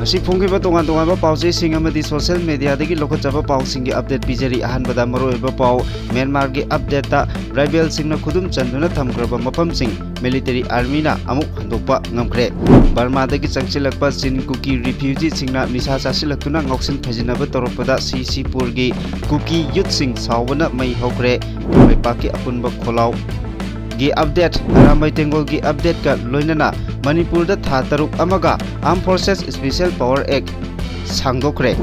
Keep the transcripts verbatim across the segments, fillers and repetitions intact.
ꯉꯁꯤ ꯐꯣꯡꯈꯤꯕ ꯇꯣꯉꯥꯟ ꯇꯣꯉꯥꯟꯕ ꯄꯥꯎꯆꯦꯁꯤꯡ ꯑꯃꯗꯤ social mediaꯗꯒꯤ ꯂꯧꯈꯠꯆꯕ ꯄꯥꯎꯁꯤꯡꯒꯤ update ꯄꯤꯖꯔꯤ꯫ ꯑꯍꯥꯟꯕꯗ ꯃꯔꯨꯑꯣꯏꯕ ꯄꯥꯎ, ꯃ꯭ꯌꯥꯟꯃꯥꯔꯒꯤ updateꯇ ꯔꯥꯏꯕꯦꯜꯁꯤꯡꯅ ꯈꯨꯗꯨꯝ ꯆꯟꯗꯨꯅ ꯊꯝꯈ꯭ꯔꯕ ꯃꯐꯝꯁꯤꯡ military armyꯅ ꯑꯃꯨꯛ ꯍꯟꯗꯣꯛꯄ ꯉꯝꯈ꯭ꯔꯦ꯫ ꯕꯔꯃꯥꯗꯒꯤ ꯆꯪꯁꯤꯜꯂꯛꯄ ꯆꯤꯟ ꯀꯨꯀꯤ refugeeꯁꯤꯡꯅ ꯅꯤꯁꯥ ꯆꯥꯁꯤꯜꯂꯛꯇꯨꯅ ꯉꯥꯎꯁꯤꯟ ꯐꯩꯖꯤꯟꯅꯕ ꯇꯧꯔꯛꯄꯗ ꯁꯤꯁꯤꯄꯨꯔꯒꯤ ꯀꯨꯀꯤ youthꯁꯤꯡ ꯁꯥꯎꯕꯅ ꯃꯩ ꯍꯧꯈ꯭ꯔꯦ꯫ ꯂꯩꯄꯥꯛꯀꯤ ꯑꯄꯨꯟꯕ ꯈꯣꯜꯂꯥꯎꯒꯤ update, ꯑꯔꯥꯝꯕꯥꯏ ꯇꯦꯡꯒꯣꯜꯒꯤ updateꯀ ꯂꯣꯏꯅꯅ ꯃꯅꯤꯄꯨꯔꯗ ꯊꯥ ꯇꯔꯨꯛ ꯑꯃꯒ Armed Forces Special Power Act ꯁꯥꯡꯗꯣꯛꯈ꯭ꯔꯦ꯫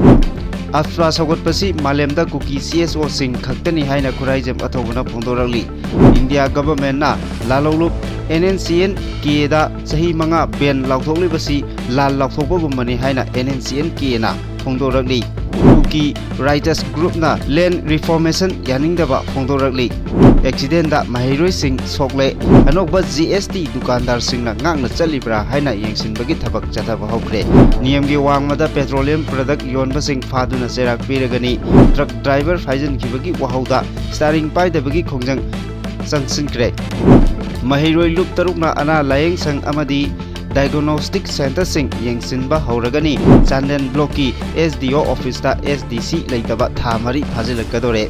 ꯑꯞꯁ꯭ꯔꯥ ꯁꯧꯒꯠꯄꯁꯤ ꯃꯥꯂꯦꯝꯗ ꯀꯨꯀꯤ CSOꯁꯤꯡ ꯈꯛꯇꯅꯤ ꯍꯥꯏꯅ ꯈꯨꯔꯥꯏꯖꯝ ꯑꯊꯧꯕꯅ ꯐꯣꯡꯗꯣꯔꯛꯂꯤ꯫ ꯏꯟꯗꯤꯌꯥ governmentꯅ ꯂꯥꯜꯍꯧꯂꯨꯞ NNCN-Kꯗ ꯆꯍꯤ ꯃꯉꯥ ban ꯂꯥꯎꯊꯣꯛꯂꯤꯕꯁꯤ ꯂꯥꯜ ꯂꯥꯎꯊꯣꯛꯄꯒꯨꯝꯕꯅꯤ ꯍꯥꯏꯅ NNCN-Kꯅ ꯐꯣꯡꯗꯣꯔꯛꯂꯤ꯫ ꯀꯨꯀꯤ rights groupꯅ land reformation ꯌꯥꯅꯤꯡꯗꯕ ꯐꯣꯡꯗꯣꯔꯛꯂꯤ꯫ Accidentꯗ ꯃꯍꯩꯔꯣꯏꯁꯤꯡ ꯁꯣꯛꯂꯦ꯫ ꯑꯅꯧꯕ GST ꯗꯨꯀꯥꯟꯗꯥꯔꯁꯤꯡꯅ ꯉꯥꯛꯅ ꯆꯠꯂꯤꯕ꯭ꯔꯥ ꯍꯥꯏꯅ ꯌꯦꯡꯁꯤꯟꯕꯒꯤ ꯊꯕꯛ ꯆꯠꯊꯕ ꯍꯧꯈ꯭ꯔꯦ꯫ ꯅꯤꯌꯝꯒꯤ ꯋꯥꯡꯃꯗ petroleum product ꯌꯣꯟꯕꯁꯤꯡ ꯐꯥꯗꯨꯅ ꯆꯩꯔꯥꯛ ꯄꯤꯔꯒꯅꯤ꯫ Truck driver ꯐꯥꯖꯤꯟꯈꯤꯕꯒꯤ ꯋꯥꯍꯧꯗ steering ꯄꯥꯏꯗꯕꯒꯤ ꯈꯣꯡꯖꯪ ꯆꯪꯁꯤꯟꯈ꯭ꯔꯦ꯫ ꯃꯍꯩꯔꯣꯏ ꯂꯨꯞ ꯇꯔꯨꯛꯅ ꯑꯅꯥ ꯂꯥꯌꯦꯡ ꯁꯪ ꯑꯃꯗꯤ diagnostic centreꯁꯤꯡ ꯌꯦꯡꯁꯤꯟꯕ ꯍꯧꯔꯒꯅꯤ꯫ ꯆꯥꯟꯗꯦꯜ blockꯀꯤ SDO officeꯇ SDC ꯂꯩꯇꯕ ꯊꯥ ꯃꯔꯤ ꯐꯥꯖꯤꯜꯂꯛꯀꯗꯧꯔꯦ꯫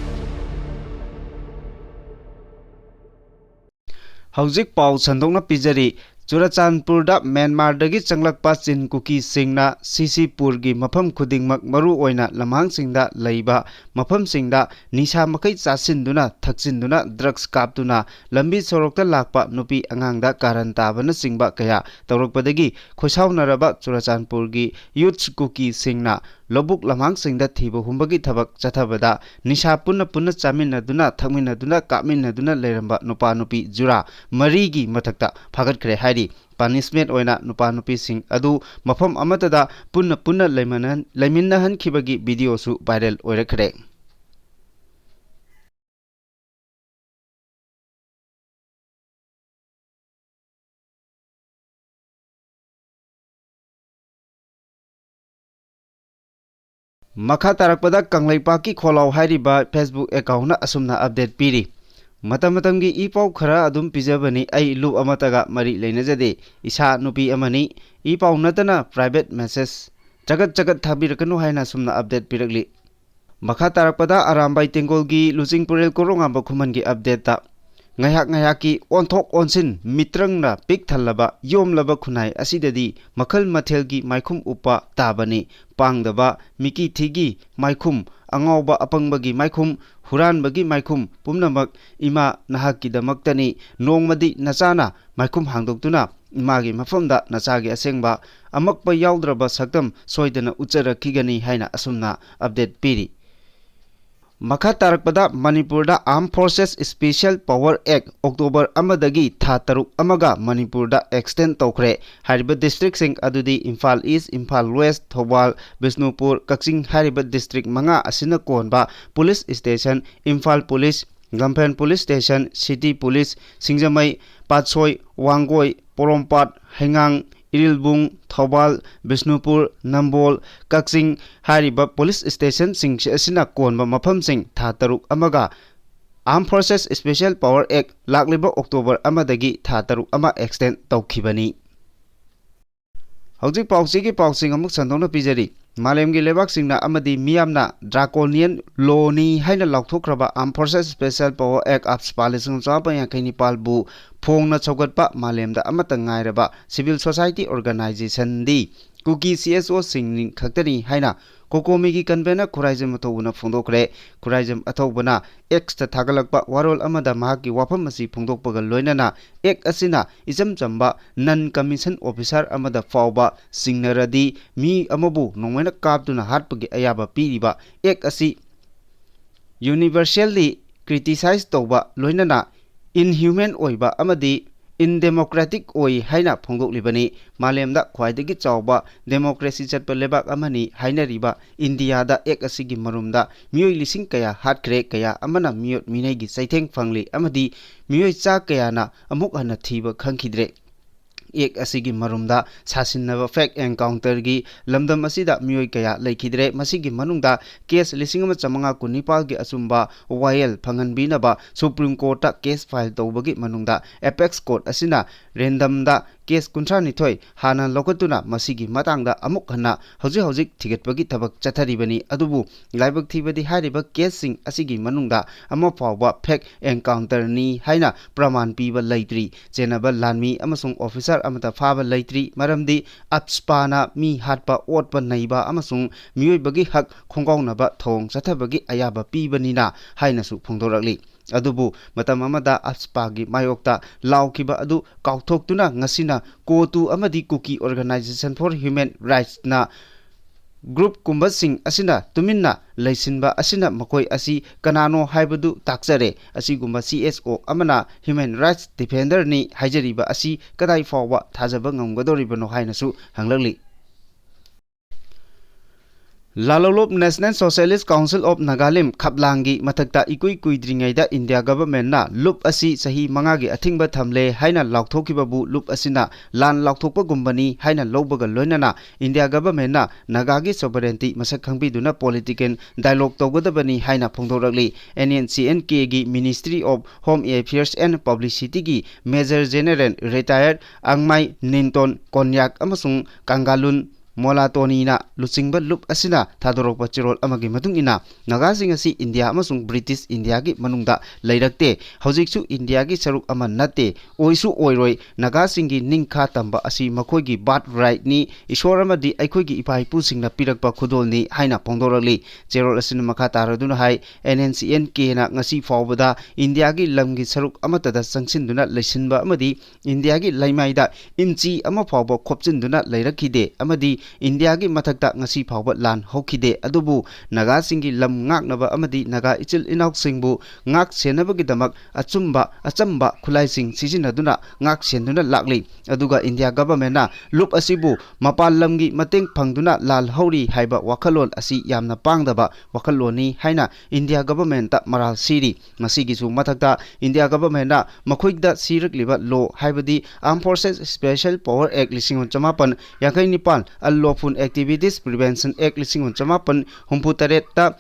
ꯍꯧꯖꯤꯛ ꯄꯥꯎ ꯁꯟꯗꯣꯛꯅ ꯄꯤꯖꯔꯤ꯫ ꯆꯨꯔꯆꯥꯟꯄꯨꯔꯗ ꯃ꯭ꯌꯥꯟꯃꯥꯔꯗꯒꯤ ꯆꯪꯂꯛꯄ ꯆꯤꯟ ꯀꯨꯀꯤꯁꯤꯡꯅ ꯁꯤꯁꯤꯄꯨꯔꯒꯤ ꯃꯐꯝ ꯈꯨꯗꯤꯡꯃꯛ, ꯃꯔꯨꯑꯣꯏꯅ ꯂꯝꯍꯥꯡꯁꯤꯡꯗ ꯂꯩꯕ ꯃꯐꯝꯁꯤꯡꯗ ꯅꯤꯁꯥ ꯃꯈꯩ ꯆꯥꯁꯤꯟꯗꯨꯅ, ꯊꯛꯆꯤꯟꯗꯨꯅ, drugs ꯀꯥꯞꯇꯨꯅ ꯂꯝꯕꯤ ꯁꯣꯔꯣꯛꯇ ꯂꯥꯛꯄ ꯅꯨꯄꯤ ꯑꯉꯥꯡꯗ ꯀꯥꯔꯟ ꯇꯥꯕꯅꯆꯤꯡꯕ ꯀꯌꯥ ꯇꯧꯔꯛꯄꯗꯒꯤ ꯈꯣꯏꯁꯥꯎꯅꯔꯕ ꯆꯨꯔꯆꯥꯟꯄꯨꯔꯒꯤ youths ꯀꯨꯀꯤꯁꯤꯡꯅ ꯂꯧꯕꯨꯛ ꯂꯝꯍꯥꯡꯁꯤꯡꯗ ꯊꯤꯕ ꯍꯨꯝꯕꯒꯤ ꯊꯕꯛ ꯆꯠꯊꯕꯗ ꯅꯤꯁꯥ ꯄꯨꯟꯅ ꯄꯨꯟꯅ ꯆꯥꯃꯤꯟꯅꯗꯨꯅ, ꯊꯛꯃꯤꯟꯅꯗꯨꯅ, ꯀꯥꯞꯃꯤꯟꯅꯗꯨꯅ ꯂꯩꯔꯝꯕ ꯅꯨꯄꯥ ꯅꯨꯄꯤ ꯖꯨꯔꯥ ꯃꯔꯤꯒꯤ ꯃꯊꯛꯇ ꯐꯥꯒꯠꯈ꯭ꯔꯦ ꯍꯥꯏꯔꯤ꯫ Punishment ꯑꯣꯏꯅ ꯅꯨꯄꯥ ꯅꯨꯄꯤꯁꯤꯡ ꯑꯗꯨ ꯃꯐꯝ ꯑꯃꯠꯇꯗ ꯄꯨꯟꯅ ꯄꯨꯟꯅ ꯂꯩꯃꯟꯍꯟ-, ꯂꯩꯃꯤꯟꯅꯍꯟꯈꯤꯕꯒꯤ videoꯁꯨ viral ꯑꯣꯏꯔꯛꯈ꯭ꯔꯦ꯫ ꯃꯈꯥ ꯇꯥꯔꯛꯄꯗ ꯀꯪꯂꯩꯄꯥꯛꯀꯤ ꯈꯣꯜꯂꯥꯎ ꯍꯥꯏꯔꯤꯕ Facebook accountꯅ ꯑꯁꯨꯝꯅ update ꯄꯤꯔꯤ꯫ ꯃꯇꯝ ꯃꯇꯝꯒꯤ ꯏ ꯄꯥꯎ ꯈꯔ ꯑꯗꯨꯝ ꯄꯤꯖꯕꯅꯤ꯫ ꯑꯩ ꯂꯨꯞ ꯑꯃꯠꯇꯒ ꯃꯔꯤ ꯂꯩꯅꯖꯗꯦ꯫ ꯏꯁꯥ ꯅꯨꯄꯤ ꯑꯃꯅꯤ꯫ ꯏ ꯄꯥꯎ ꯅꯠꯇꯅ private message ꯆꯒꯠ ꯆꯒꯠ ꯊꯥꯕꯤꯔꯛꯀꯅꯨ ꯍꯥꯏꯅ ꯑꯁꯨꯝꯅ update ꯄꯤꯔꯛꯂꯤ꯫ ꯃꯈꯥ ꯇꯥꯔꯛꯄꯗ ꯑꯔꯥꯝꯕꯥꯏ ꯇꯦꯡꯒꯣꯜꯒꯤ ꯂꯨꯆꯤꯡꯄꯨꯔꯦꯜ ꯀꯣꯔꯣꯉꯥꯝꯕ ꯈꯨꯃꯟꯒꯤ updateꯇ ꯉꯥꯏꯍꯥꯛ ꯉꯥꯏꯍꯥꯛꯀꯤ ꯑꯣꯟꯊꯣꯛ ꯑꯣꯟꯁꯤꯟ, ꯃꯤꯇ꯭ꯔꯪꯅ ꯄꯤꯛ ꯊꯜꯂꯕ ꯌꯣꯝꯂꯕ ꯈꯨꯟꯅꯥꯏ ꯑꯁꯤꯗꯗꯤ ꯃꯈꯜ ꯃꯊꯦꯜꯒꯤ ꯃꯥꯏꯈꯨꯝ ꯎꯞꯄ ꯇꯥꯕꯅꯤ꯫ ꯄꯥꯡꯗꯕ, ꯃꯤꯀꯤ ꯊꯤꯒꯤ ꯃꯥꯏꯈꯨꯝ, ꯑꯉꯥꯎꯕ ꯑꯄꯪꯕꯒꯤ ꯃꯥꯏꯈꯨꯝ, ꯍꯨꯔꯥꯟꯕꯒꯤ ꯃꯥꯏꯈꯨꯝ ꯄꯨꯝꯅꯃꯛ ꯏꯃꯥ ꯅꯍꯥꯛꯀꯤꯗꯃꯛꯇꯅꯤ꯫ ꯅꯣꯡꯃꯗꯤ ꯅꯆꯥꯅ ꯃꯥꯏꯈꯨꯝ ꯍꯥꯡꯗꯣꯛꯇꯨꯅ ꯏꯃꯥꯒꯤ ꯃꯐꯝꯗ ꯅꯆꯥꯒꯤ ꯑꯁꯦꯡꯕ ꯑꯃꯛꯄ ꯌꯥꯎꯗ꯭ꯔꯕ ꯁꯛꯇꯝ ꯁꯣꯏꯗꯅ ꯎꯠꯆꯔꯛꯈꯤꯒꯅꯤ ꯍꯥꯏꯅ ꯑꯁꯨꯝꯅ update ꯄꯤꯔꯤ꯫ ꯃꯈꯥ ꯇꯥꯔꯛꯄꯗ ꯃꯅꯤꯄꯨꯔꯗ Armed Forces Special Power Act October ꯑꯃꯗꯒꯤ ꯊꯥ ꯇꯔꯨꯛ ꯑꯃꯒ ꯃꯅꯤꯄꯨꯔꯗ extend ꯇꯧꯈ꯭ꯔꯦ꯫ ꯍꯥꯏꯔꯤꯕ districtꯁꯤꯡ ꯑꯗꯨꯗꯤ ꯏꯝꯐꯥꯜ East, ꯏꯝꯐꯥꯜ West, ꯊꯧꯕꯥꯜ, ꯕꯤꯁꯅꯨꯄꯨꯔ, ꯀꯛꯆꯤꯡ ꯍꯥꯏꯔꯤꯕ district ꯃꯉꯥ ꯑꯁꯤꯅ ꯀꯣꯟꯕ police station, Imphal police, ꯂꯝꯐꯦꯜ police station, city police, ꯁꯤꯡꯖꯃꯩ, ꯄꯥꯠꯁꯣꯏ, ꯋꯥꯡꯒꯣꯏ, ꯄꯣꯔꯣꯝꯄꯥꯠ, ꯍꯩꯉꯥꯡ, ꯏꯔꯤꯜꯕꯨꯡ, ꯊꯧꯕꯥꯜ, ꯕꯤꯁꯅꯨꯄꯨꯔ, ꯅꯝꯕꯣꯜ, ꯀꯛꯆꯤꯡ ꯍꯥꯏꯔꯤꯕ police stationꯁꯤꯡ ꯑꯁꯤꯅ ꯀꯣꯟꯕ ꯃꯐꯝꯁꯤꯡ ꯊꯥ ꯇꯔꯨꯛ ꯑꯃꯒ Armed Forces Special Power Act ꯂꯥꯛꯂꯤꯕ October ꯑꯃꯗꯒꯤ ꯊꯥ ꯇꯔꯨꯛ ꯑꯃ extend ꯇꯧꯈꯤꯕꯅꯤ꯫ ꯍꯧꯖꯤꯛ ꯄꯥꯎꯆꯦꯒꯤ ꯄꯥꯎꯁꯤꯡ ꯑꯃꯨꯛ ꯁꯟꯗꯣꯛꯅ ꯄꯤꯖꯔꯤ꯫ ꯃꯥꯂꯦꯝꯒꯤ ꯂꯩꯕꯥꯛꯁꯤꯡꯅ ꯑꯃꯗꯤ ꯃꯤꯌꯥꯝꯅ draconian lawꯅꯤ ꯍꯥꯏꯅ ꯂꯥꯎꯊꯣꯛꯈ꯭ꯔꯕ Armed Forces Special Power Act of ꯂꯤꯁꯤꯡ ꯑꯃ ꯆꯃꯥꯄꯟ ꯌꯥꯡꯈꯩ ꯅꯤꯄꯥꯜꯕꯨ ꯐꯣꯡꯅ ꯁꯧꯒꯠꯄ ꯃꯥꯂꯦꯝꯗ ꯑꯃꯠꯇ ꯉꯥꯏꯔꯕ civil society organizationꯗꯤ ꯀꯨꯀꯤ CSOꯁꯤꯡ ꯈꯛꯇꯅꯤ ꯍꯥꯏꯅ COCOMIꯒꯤ convener ꯈꯨꯔꯥꯏꯖꯝ ꯑꯊꯧꯕꯅ ꯐꯣꯡꯗꯣꯛꯈ꯭ꯔꯦ꯫ ꯈꯨꯔꯥꯏꯖꯝ ꯑꯊꯧꯕꯅ Xꯇ ꯊꯥꯒꯠꯂꯛꯄ ꯋꯥꯔꯣꯜ ꯑꯃꯗ ꯃꯍꯥꯛꯀꯤ ꯋꯥꯐꯝ ꯑꯁꯤ ꯐꯣꯡꯗꯣꯛꯄꯒ ꯂꯣꯏꯅꯅ Act ꯑꯁꯤꯅ ꯏꯆꯝ ꯆꯝꯕ non commission officer ꯑꯃꯗ ꯐꯥꯎꯕ ꯆꯤꯡꯅꯔꯗꯤ ꯃꯤ ꯑꯃꯕꯨ ꯅꯣꯡꯃꯩꯅ ꯀꯥꯞꯇꯨꯅ ꯍꯥꯠꯄꯒꯤ ꯑꯌꯥꯕ ꯄꯤꯔꯤꯕ Act ꯑꯁꯤ universally criticize ꯇꯧꯕ ꯂꯣꯏꯅꯅ inhuman ꯑꯣꯏꯕ ꯑꯃꯗꯤ undemocratic ꯑꯣꯏ ꯍꯥꯏꯅ ꯐꯣꯡꯗꯣꯛꯂꯤꯕꯅꯤ꯫ ꯃꯥꯂꯦꯝꯗ ꯈ꯭ꯋꯥꯏꯗꯒꯤ ꯆꯥꯎꯕ democracy ꯆꯠꯄ ꯂꯩꯕꯥꯛ ꯑꯃꯅꯤ ꯍꯥꯏꯅꯔꯤꯕ ꯏꯟꯗꯤꯌꯥꯗ Act ꯑꯁꯤꯒꯤ ꯃꯔꯨꯝꯗ ꯃꯤꯑꯣꯏ ꯂꯤꯁꯤꯡ ꯀꯌꯥ ꯍꯥꯠꯈ꯭ꯔꯦ, ꯀꯌꯥ ꯑꯃꯅ ꯃꯤꯑꯣꯠ ꯃꯤꯅꯩꯒꯤ ꯆꯩꯊꯦꯡ ꯐꯪꯂꯤ ꯑꯃꯗꯤ ꯃꯤꯑꯣꯏ ꯆꯥ ꯀꯌꯥꯅ ꯑꯃꯨꯛ ꯍꯟꯅ ꯊꯤꯕ ꯈꯪꯈꯤꯗ꯭ꯔꯦ꯫ Act ꯑꯁꯤꯒꯤ ꯃꯔꯨꯝꯗ ꯁꯥꯁꯤꯟꯅꯕ fake encounterꯒꯤ ꯂꯝꯗꯝ ꯑꯁꯤꯗ ꯃꯤꯑꯣꯏ ꯀꯌꯥ ꯂꯩꯈꯤꯗ꯭ꯔꯦ꯫ ꯃꯁꯤꯒꯤ ꯃꯅꯨꯡꯗ case ꯂꯤꯁꯤꯡ ꯑꯃ ꯆꯥꯃꯉꯥ ꯀꯨꯟꯅꯤꯄꯥꯜꯒꯤ ꯑꯆꯨꯝꯕ ꯋꯥꯌꯦꯜ ꯐꯪꯍꯟꯕꯤꯅꯕ Supreme Courtꯇ case file ꯇꯧꯕꯒꯤ ꯃꯅꯨꯡꯗ Apex Court ꯑꯁꯤꯅ randomꯗ ꯀꯦꯁ ꯀꯨꯟꯊ꯭ꯔꯥ ꯅꯤꯊꯣꯏ ꯍꯥꯟꯅ ꯂꯧꯈꯠꯇꯨꯅ ꯃꯁꯤꯒꯤ ꯃꯇꯥꯡꯗ ꯑꯃꯨꯛ ꯍꯟꯅ ꯍꯧꯖꯤꯛ ꯍꯧꯖꯤꯛ ꯊꯤꯒꯠꯄꯒꯤ ꯊꯕꯛ ꯆꯠꯊꯔꯤꯕꯅꯤ꯫ ꯑꯗꯨꯕꯨ ꯂꯥꯏꯕꯛ ꯊꯤꯕꯗꯤ ꯍꯥꯏꯔꯤꯕ ꯀꯦꯁꯁꯤꯡ ꯑꯁꯤꯒꯤ ꯃꯅꯨꯡꯗ ꯑꯃ ꯐꯥꯎꯕ ꯐꯦꯛ ꯑꯦꯟꯀꯥꯎꯟꯇꯔꯅꯤ ꯍꯥꯏꯅ ꯄ꯭ꯔꯃꯥꯟ ꯄꯤꯕ ꯂꯩꯇ꯭ꯔꯤ꯫ ꯆꯦꯟꯅꯕ ꯂꯥꯟꯃꯤ ꯑꯃꯁꯨꯡ ꯑꯣꯐꯤꯁꯥꯔ ꯑꯃꯠꯇ ꯐꯥꯕ ꯂꯩꯇ꯭ꯔꯤ꯫ ꯃꯔꯝꯗꯤ ꯑꯞꯁꯄꯥꯅ ꯃꯤ ꯍꯥꯠꯄ, ꯑꯣꯠꯄ ꯅꯩꯕ ꯑꯃꯁꯨꯡ ꯃꯤꯑꯣꯏꯕꯒꯤ ꯍꯛ ꯈꯣꯡꯒꯥꯎꯅꯕ ꯊꯧꯑꯣꯡ ꯆꯠꯊꯕꯒꯤ ꯑꯌꯥꯕ ꯄꯤꯕꯅꯤꯅ ꯍꯥꯏꯅꯁꯨ ꯐꯣꯡꯗꯣꯔꯛꯂꯤ꯫ ꯑꯗꯨꯕꯨ ꯃꯇꯝ ꯑꯃꯗ ꯑꯞꯁꯄꯥꯒꯤ ꯃꯥꯌꯣꯛꯇ ꯂꯥꯎꯈꯤꯕ ꯑꯗꯨ ꯀꯥꯎꯊꯣꯛꯇꯨꯅ ꯉꯁꯤꯅ ꯀꯣꯇꯨ ꯑꯃꯗꯤ ꯀꯨꯀꯤ Organisation for Human Rightsꯅ ꯒ꯭ꯔꯨꯞꯀꯨꯝꯕꯁꯤꯡ ꯑꯁꯤꯅ ꯇꯨꯃꯤꯟꯅ ꯂꯩꯁꯤꯟꯕ ꯑꯁꯤꯅ ꯃꯈꯣꯏ ꯑꯁꯤ ꯀꯅꯥꯅꯣ ꯍꯥꯏꯕꯗꯨ ꯇꯥꯛꯆꯔꯦ꯫ ꯑꯁꯤꯒꯨꯝꯕ ꯁꯤ ꯑꯦꯁ ꯑꯣ ꯑꯃꯅ ꯍ꯭ꯌꯨꯃꯦꯟ ꯔꯥꯏꯠꯁ ꯗꯤꯐꯦꯟꯗꯔꯅꯤ ꯍꯥꯏꯖꯔꯤꯕ ꯑꯁꯤ ꯀꯗꯥꯏ ꯐꯥꯎꯕ ꯊꯥꯖꯕ ꯉꯝꯒꯗꯧꯔꯤꯕꯅꯣ ꯍꯥꯏꯅꯁꯨ ꯍꯪꯂꯛꯂꯤ꯫ ꯂꯥꯂꯣꯂꯨꯞ National Socialist Council of Nagalim ꯈꯞꯂꯥꯡꯒꯤ ꯃꯊꯛꯇ ꯏꯀꯨꯏ ꯀꯨꯏꯗ꯭ꯔꯤꯉꯩꯗ ꯏꯟꯗꯤꯌꯥ ꯒꯚꯔꯟꯃꯦꯟꯠꯅ ꯂꯨꯞ ꯑꯁꯤ ꯆꯍꯤ ꯃꯉꯥꯒꯤ ꯑꯊꯤꯡꯕ ꯊꯝꯂꯦ ꯍꯥꯏꯅ ꯂꯥꯎꯊꯣꯛꯈꯤꯕꯕꯨ ꯂꯨꯞ ꯑꯁꯤꯅ ꯂꯥꯟ ꯂꯥꯎꯊꯣꯛꯄꯒꯨꯝꯕꯅꯤ ꯍꯥꯏꯅ ꯂꯧꯕꯒ ꯂꯣꯏꯅꯅ ꯏꯟꯗꯤꯌꯥ ꯒꯚꯔꯟꯃꯦꯟꯠꯅ ꯅꯥꯒꯥꯒꯤ ꯁꯣꯚꯔꯦꯟꯇꯤ ꯃꯁꯛ ꯈꯪꯕꯤꯗꯨꯅ ꯄꯣꯂꯤꯇꯤꯀꯦꯜ ꯗꯥꯏꯂꯣꯒ ꯇꯧꯒꯗꯕꯅꯤ ꯍꯥꯏꯅ ꯐꯣꯡꯗꯣꯔꯛꯂꯤ꯫ ꯑꯦꯟ ꯑꯦꯟ ꯁꯤ ꯑꯦꯟ ꯀꯦꯒꯤ Ministry of Home Affairs and Publicityꯒꯤ Major General Retired ꯑꯪꯃꯥꯏ ꯅꯤꯟꯇꯣꯟ ꯀꯣꯟꯌꯥꯛ ꯑꯃꯁꯨꯡ ꯀꯪꯒꯥꯂꯨꯟ ꯃꯣꯂꯥꯇꯣꯅꯤꯅ ꯂꯨꯆꯤꯡꯕ ꯂꯨꯞ ꯑꯁꯤꯅ ꯊꯥꯗꯣꯔꯛꯄ ꯆꯦꯔꯣꯜ ꯑꯃꯒꯤ ꯃꯇꯨꯡ ꯏꯟꯅ, ꯅꯥꯒꯥꯁꯤꯡ ꯑꯁꯤ ꯏꯟꯗꯤꯌꯥ ꯑꯃꯁꯨꯡ ꯕ꯭ꯔꯤꯇꯤꯁ ꯏꯟꯗꯤꯌꯥꯒꯤ ꯃꯅꯨꯡꯗ ꯂꯩꯔꯛꯇꯦ, ꯍꯧꯖꯤꯛꯁꯨ ꯏꯟꯗꯤꯌꯥꯒꯤ ꯁꯔꯨꯛ ꯑꯃ ꯅꯠꯇꯦ, ꯑꯣꯏꯁꯨ ꯑꯣꯏꯔꯣꯏ꯫ ꯅꯥꯒꯥꯁꯤꯡꯒꯤ ꯅꯤꯡꯈꯥ ꯇꯝꯕ ꯑꯁꯤ ꯃꯈꯣꯏꯒꯤ ꯕꯥꯔꯠ ꯔꯥꯏꯠꯅꯤ, ꯏꯁꯣꯔ ꯑꯃꯗꯤ ꯑꯩꯈꯣꯏꯒꯤ ꯏꯄꯥ ꯏꯄꯨꯁꯤꯡꯅ ꯄꯤꯔꯛꯄ ꯈꯨꯗꯣꯜꯅꯤ ꯍꯥꯏꯅ ꯐꯣꯡꯗꯣꯔꯛꯂꯤ꯫ ꯆꯦꯔꯣꯜ ꯑꯁꯤꯅ ꯃꯈꯥ ꯇꯥꯔꯗꯨꯅ ꯍꯥꯏ, ꯑꯦꯟ ꯑꯦꯟ ꯁꯤ ꯑꯦꯟ ꯀꯦꯅ ꯉꯁꯤ ꯐꯥꯎꯕꯗ ꯏꯟꯗꯤꯌꯥꯒꯤ ꯂꯝꯒꯤ ꯁꯔꯨꯛ ꯑꯃꯠꯇꯗ ꯆꯪꯁꯤꯟꯗꯨꯅ ꯂꯩꯁꯤꯟꯕ ꯑꯃꯗꯤ ꯏꯟꯗꯤꯌꯥꯒꯤ ꯂꯩꯃꯥꯏꯗ ꯏꯟꯆꯤ ꯑꯃ ꯐꯥꯎꯕ ꯈꯣꯞꯆꯤꯟꯗꯨꯅ ꯂꯩꯔꯛꯈꯤꯗꯦ ꯑꯃꯗꯤ ꯏꯟꯗꯤꯌꯥꯒꯤ ꯃꯊꯛꯇ ꯉꯁꯤ ꯐꯥꯎꯕ ꯂꯥꯟ ꯍꯧꯈꯤꯗꯦ꯫ ꯑꯗꯨꯕꯨ ꯅꯥꯒꯥꯁꯤꯡꯒꯤ ꯂꯝ ꯉꯥꯛꯅꯕ ꯑꯃꯗꯤ ꯅꯥꯒꯥ ꯏꯆꯤꯜ ꯏꯅꯥꯎꯁꯤꯡꯕꯨ ꯉꯥꯛ ꯁꯦꯟꯅꯕꯒꯤꯗꯃꯛ ꯑꯆꯨꯝꯕ, ꯑꯆꯝꯕ ꯈꯨꯠꯂꯥꯏꯁꯤꯡ ꯁꯤꯖꯤꯟꯅꯗꯨꯅ ꯉꯥꯛ ꯁꯦꯟꯗꯨꯅ ꯂꯥꯛꯂꯤ꯫ ꯑꯗꯨꯒ ꯏꯟꯗꯤꯌꯥ ꯒꯚꯔꯟꯃꯦꯟꯠꯅ ꯂꯨꯞ ꯑꯁꯤꯕꯨ ꯃꯄꯥꯟ ꯂꯝꯒꯤ ꯃꯇꯦꯡ ꯐꯪꯗꯨꯅ ꯂꯥꯜ ꯍꯧꯔꯤ ꯍꯥꯏꯕ ꯋꯥꯈꯜꯂꯣꯟ ꯑꯁꯤ ꯌꯥꯝꯅ ꯄꯥꯡꯗꯕ ꯋꯥꯈꯜꯂꯣꯟꯅꯤ ꯍꯥꯏꯅ ꯏꯟꯗꯤꯌꯥ ꯒꯚꯔꯟꯃꯦꯟꯠꯇ ꯃꯔꯥꯜ ꯁꯤꯔꯤ꯫ ꯃꯁꯤꯒꯤꯁꯨ ꯃꯊꯛꯇ ꯏꯟꯗꯤꯌꯥ ꯒꯚꯔꯟꯃꯦꯟꯠꯅ ꯃꯈꯣꯏꯗ ꯁꯤꯔꯛꯂꯤꯕ ꯂꯣ, ꯍꯥꯏꯕꯗꯤ Armed Forces Special Power Act ꯂꯤꯁꯤꯡ ꯑꯃ ꯆꯃꯥꯄꯟ ꯌꯥꯡꯈꯩ ꯅꯤꯄꯥꯟ, Unlawful Activities Prevention Act ꯂꯤꯁꯤꯡ ꯑꯃ ꯆꯃꯥꯄꯟ ꯍꯨꯝꯐꯨ ꯇꯔꯦꯠꯇ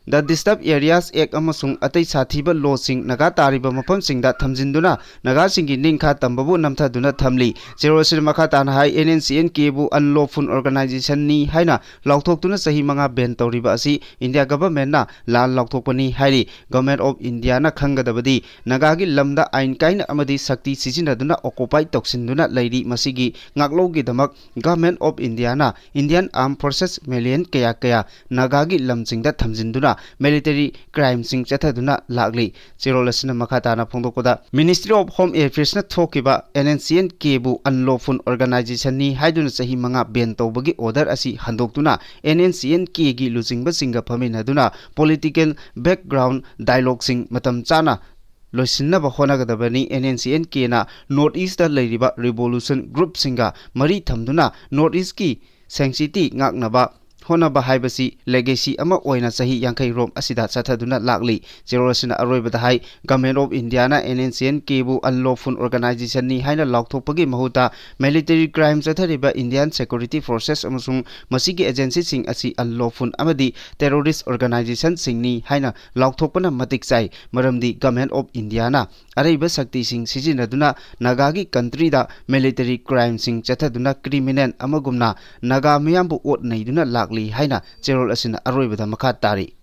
The Disturbed Areas Act ꯑꯃꯁꯨꯡ ꯑꯇꯩ ꯁꯥꯊꯤꯕ ꯂꯣꯁꯤꯡ ꯅꯥꯒꯥ ꯇꯥꯔꯤꯕ ꯃꯐꯝꯁꯤꯡꯗ ꯊꯝꯖꯤꯟꯗꯨꯅ ꯅꯥꯒꯥꯁꯤꯡꯒꯤ ꯅꯤꯡꯈꯥ ꯇꯝꯕꯕꯨ ꯅꯝꯊꯗꯨꯅ ꯊꯝꯂꯤ꯫ ꯆꯦꯔꯣꯜ ꯑꯁꯤꯅ ꯃꯈꯥ ꯇꯥꯅ ꯍꯥꯏ, ꯑꯦꯟ ꯑꯦꯟ ꯁꯤ ꯑꯦꯟ ꯀꯦꯕꯨ unlawful organization ꯅꯤ ꯍꯥꯏꯅ ꯂꯥꯎꯊꯣꯛꯇꯨꯅ ꯆꯍꯤ ꯃꯉꯥ ban ꯇꯧꯔꯤꯕ ꯑꯁꯤ ꯏꯟꯗꯤꯌꯥ government ꯅ ꯂꯥꯟ ꯂꯥꯎꯊꯣꯛꯄꯅꯤ ꯍꯥꯏꯔꯤ꯫ Government of India ꯅ ꯈꯪꯒꯗꯕꯗꯤ ꯅꯥꯒꯥꯒꯤ ꯂꯝꯗ ꯑꯥꯏꯟ ꯀꯥꯏꯅ ꯑꯃꯗꯤ ꯁꯛꯇꯤ ꯁꯤꯖꯤꯟꯅꯗꯨꯅ occupy ꯇꯧꯁꯤꯟꯗꯨꯅ ꯂꯩꯔꯤ꯫ ꯃꯁꯤꯒꯤ ꯉꯥꯛꯂꯧꯒꯤꯗꯃꯛ Government of India ꯅ Indian Armed Forces million ꯀꯌꯥ ꯀꯌꯥ ꯅꯥꯒꯥꯒꯤ ꯂꯝꯁꯤꯡꯗ ꯊꯝꯖꯤꯟꯗꯨꯅ military crime ꯁꯤꯡ ꯆꯠꯊꯗꯨꯅ ꯂꯥꯛꯂꯤ꯫ ꯆꯦꯔꯣꯜ ꯑꯁꯤꯅ ꯃꯈꯥ ꯇꯥꯅ ꯐꯣꯡꯗꯣꯛꯄꯗ, Ministry of Home Affairs ꯅ ꯊꯣꯛꯈꯤꯕ ꯑꯦꯟ ꯑꯦꯟ ꯁꯤ ꯑꯦꯟ ꯀꯦꯕꯨ unlawful organization ꯅꯤ ꯍꯥꯏꯗꯨꯅ ꯆꯍꯤ ꯃꯉꯥ ban ꯇꯧꯕꯒꯤ order ꯑꯁꯤ ꯍꯟꯗꯣꯛꯇꯨꯅ ꯑꯦꯟ ꯑꯦꯟ ꯁꯤ ꯑꯦꯟ ꯀꯦꯒꯤ ꯂꯨꯆꯤꯡꯕꯁꯤꯡꯒ ꯐꯝꯃꯤꯟꯅꯗꯨꯅ political background dialogue ꯁꯤꯡ ꯃꯇꯝ ꯆꯥꯅ ꯂꯣꯏꯁꯤꯟꯅꯕ ꯍꯣꯠꯅꯒꯗꯕꯅꯤ꯫ ꯑꯦꯟ ꯑꯦꯟ ꯁꯤ ꯑꯦꯟ ꯀꯦꯅ North East ꯇ ꯂꯩꯔꯤꯕ revolution group ꯁꯤꯡꯒ ꯃꯔꯤ ꯊꯝꯗꯨꯅ North East ꯀꯤ sanctity ꯉꯥꯛꯅꯕ ꯍꯣꯠꯅꯕ ꯍꯥꯏꯕꯁꯤ legacy ꯑꯃ ꯑꯣꯏꯅ ꯆꯍꯤ ꯌꯥꯡꯈꯩ ꯔꯣꯝ ꯑꯁꯤꯗ ꯆꯠꯊꯗꯨꯅ ꯂꯥꯛꯂꯤ꯫ ꯆꯦꯔꯣꯜ ꯑꯁꯤꯅ ꯑꯔꯣꯏꯕꯗ ꯍꯥꯏ, Government of India ꯅ ꯑꯦꯟ ꯑꯦꯟ ꯁꯤ ꯑꯦꯟ ꯀꯦꯕꯨ unlawful organization ꯅꯤ ꯍꯥꯏꯅ ꯂꯥꯎꯊꯣꯛꯄꯒꯤ ꯃꯍꯨꯠꯇ military crime ꯆꯠꯊꯔꯤꯕ Indian security forces ꯑꯃꯁꯨꯡ ꯃꯁꯤꯒꯤ agency ꯁꯤꯡ ꯑꯁꯤ unlawful ꯑꯃꯗꯤ terrorist organization ꯁꯤꯡꯅꯤ ꯍꯥꯏꯅ ꯂꯥꯎꯊꯣꯛꯄꯅ ꯃꯇꯤꯛ ꯆꯥꯏ, ꯃꯔꯝꯗꯤ Government of India ꯅ ꯑꯔꯩꯕ ꯁꯛꯇꯤꯁꯤꯡ ꯁꯤꯖꯤꯟꯅꯗꯨꯅ ꯅꯥꯒꯥꯒꯤ country ꯗ military crime ꯁꯤꯡ ꯆꯠꯊꯗꯨꯅ criminal ꯑꯃꯒꯨꯝꯅ ꯅꯥꯒꯥ ꯃꯤꯌꯥꯝꯕꯨ ꯑꯣꯠ ꯅꯩꯗꯨꯅ ꯂꯥꯛꯂꯤ ꯍꯥꯏꯅ ꯆꯦꯔꯣꯜ ꯑꯁꯤꯅ ꯑꯔꯣꯏꯕꯗ ꯃꯈꯥ ꯇꯥꯔꯤ꯫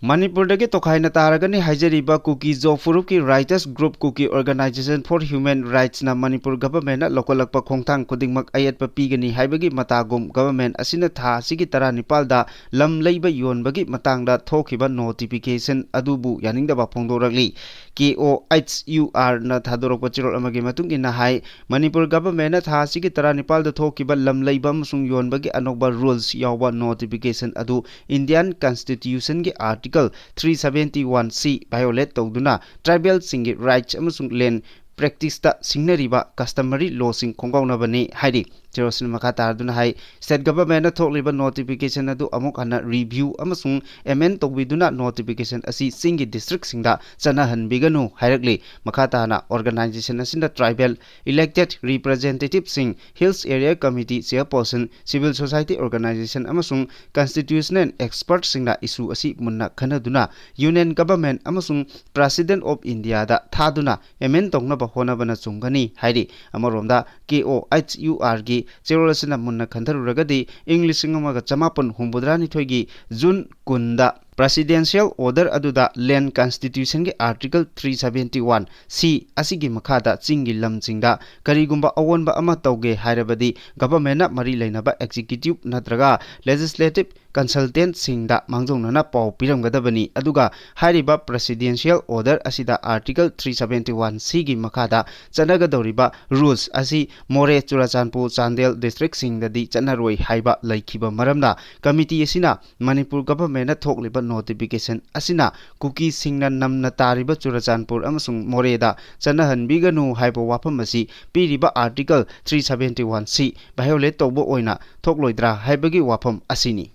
ꯃꯅꯤꯄꯨꯔꯗꯒꯤ ꯇꯣꯈꯥꯏꯅ ꯇꯥꯔꯒꯅꯤ ꯍꯥꯏꯖꯔꯤꯕ ꯀꯨꯀꯤ ꯖꯣ ꯐꯨꯔꯨꯞꯀꯤ righteous group Kuki Organisation for Human Rights ꯅ ꯃꯅꯤꯄꯨꯔ government ꯅ ꯂꯧꯈꯠꯂꯛꯄ ꯈꯣꯡꯊꯥꯡ ꯈꯨꯗꯤꯡꯃꯛ ꯑꯌꯦꯠꯄ ꯄꯤꯒꯅꯤ ꯍꯥꯏꯕꯒꯤ ꯃꯇꯥꯒꯨꯝ government ꯑꯁꯤꯅ ꯊꯥ ꯑꯁꯤꯒꯤ ꯇꯔꯥꯅꯤꯄꯥꯜꯗ ꯂꯝ ꯂꯩꯕ ꯌꯣꯟꯕꯒꯤ ꯃꯇꯥꯡꯗ ꯊꯣꯛꯈꯤꯕ notification ꯑꯗꯨꯕꯨ ꯌꯥꯅꯤꯡꯗꯕ ꯐꯣꯡꯗꯣꯔꯛꯂꯤ꯫ ꯀꯦ ꯑꯣ ꯑꯩꯆ ꯌꯨ ꯑꯥꯔ ꯅ ꯊꯥꯗꯣꯔꯛꯄ ꯆꯦꯔꯣꯜ ꯑꯃꯒꯤ ꯃꯇꯨꯡ ꯏꯟꯅ ꯍꯥꯏ, ꯃꯅꯤꯄꯨꯔ government ꯅ ꯊꯥ ꯑꯁꯤꯒꯤ ꯇꯔꯥꯅꯤꯄꯥꯜꯗ ꯊꯣꯛꯈꯤꯕ ꯂꯝ ꯂꯩꯕ ꯑꯃꯁꯨꯡ ꯌꯣꯟꯕꯒꯤ ꯑꯅꯧꯕ rules ꯌꯥꯎꯕ notification ꯑꯗꯨ Indian Constitution ꯒꯤ Article three seventy one C violate ꯇꯧꯗꯨꯅ tribal ꯁꯤꯡꯒꯤ rights ꯑꯃꯁꯨꯡ land practice ꯇ ꯁꯤꯡꯅꯔꯤꯕ customary law ꯁꯤꯡ ꯈꯣꯡꯒꯥꯎꯅꯕꯅꯤ ꯍꯥꯏꯔꯤ꯫ ꯁꯤꯔꯣꯁꯤꯅ ꯃꯈꯥ ꯇꯥꯔꯗꯨꯅ ꯍꯥꯏ, state governmentꯅ ꯊꯣꯛꯂꯤꯕ notification ꯑꯗꯨ ꯑꯃꯨꯛ ꯍꯟꯅ review ꯑꯃꯁꯨꯡ amend ꯇꯧꯕꯤꯗꯨꯅ notification ꯑꯁꯤ ꯆꯤꯡꯒꯤ districtꯁꯤꯡꯗ ꯆꯠꯅꯍꯟꯕꯤꯒꯅꯨ ꯍꯥꯏꯔꯛꯂꯤ꯫ ꯃꯈꯥ ꯇꯥꯅ organization ꯑꯁꯤꯅ tribal elected representativeꯁꯤꯡ, Hills Area Committee chairperson, civil society organization ꯑꯃꯁꯨꯡ constitutional expertꯁꯤꯡꯅ issue ꯑꯁꯤ ꯃꯨꯟꯅ ꯈꯟꯅꯗꯨꯅ Union Government ꯑꯃꯁꯨꯡ President of Indiaꯗ ꯊꯥꯗꯨꯅ amend ꯇꯧꯅꯕ ꯍꯣꯠꯅꯕꯅ ꯆꯨꯝꯒꯅꯤ ꯍꯥꯏꯔꯤ꯫ ꯑꯃꯔꯣꯝꯗ KOHURꯒꯤ ꯆꯦꯔꯣꯜ ꯑꯁꯤꯅ ꯃꯨꯟꯅ ꯈꯟꯊꯔꯨꯔꯒꯗꯤ ꯏꯪ ꯂꯤꯁꯤꯡ ꯑꯃꯒ ꯆꯃꯥꯄꯟ ꯍꯨꯝꯐꯨꯇꯔꯥꯅꯤꯊꯣꯏꯒꯤ June ꯀꯨꯟꯗ presidential order ꯑꯗꯨꯗ land constitutionꯒꯤ article three seventy one C ꯑꯁꯤꯒꯤ ꯃꯈꯥꯗ ꯆꯤꯡꯒꯤ ꯂꯝꯁꯤꯡꯗ ꯀꯔꯤꯒꯨꯝꯕ ꯑꯑꯣꯟꯕ ꯑꯃ ꯇꯧꯒꯦ ꯍꯥꯏꯔꯕꯗꯤ governmentꯅ ꯃꯔꯤ ꯂꯩꯅꯕ executive ꯅꯠꯇ꯭ꯔꯒ legislative consultantꯁꯤꯡꯗ ꯃꯥꯡꯖꯧꯅꯅ ꯄꯥꯎ ꯄꯤꯔꯝꯒꯗꯕꯅꯤ꯫ ꯑꯗꯨꯒ ꯍꯥꯏꯔꯤꯕ presidential order ꯑꯁꯤꯗ article three seventy one Cꯒꯤ ꯃꯈꯥꯗ ꯆꯠꯅꯒꯗꯧꯔꯤꯕ rules ꯑꯁꯤ ꯃꯣꯔꯦ, ꯆꯨꯔꯆꯥꯟꯄꯨꯔ, ꯆꯥꯟꯗꯦꯜ districtꯁꯤꯡꯗꯗꯤ ꯆꯠꯅꯔꯣꯏ ꯍꯥꯏꯕ ꯂꯩꯈꯤꯕ ꯃꯔꯝꯅ committee ꯑꯁꯤꯅ ꯃꯅꯤꯄꯨꯔ governmentꯅ ꯊꯣꯛꯂꯤꯕ notification ꯑꯁꯤꯅ ꯀꯨꯀꯤꯁꯤꯡꯅ ꯅꯝꯅ ꯇꯥꯔꯤꯕ ꯆꯨꯔꯆꯥꯟꯄꯨꯔ ꯑꯃꯁꯨꯡ ꯃꯣꯔꯦꯗ ꯆꯠꯅꯍꯟꯕꯤꯒꯅꯨ ꯍꯥꯏꯕ ꯋꯥꯐꯝ ꯑꯁꯤ ꯄꯤꯔꯤꯕ article three seventy one C violate ꯇꯧꯕ ꯑꯣꯏꯅ ꯊꯣꯛꯂꯣꯏꯗ꯭ꯔꯥ ꯍꯥꯏꯕꯒꯤ ꯋꯥꯐꯝ ꯑꯁꯤꯅꯤ꯫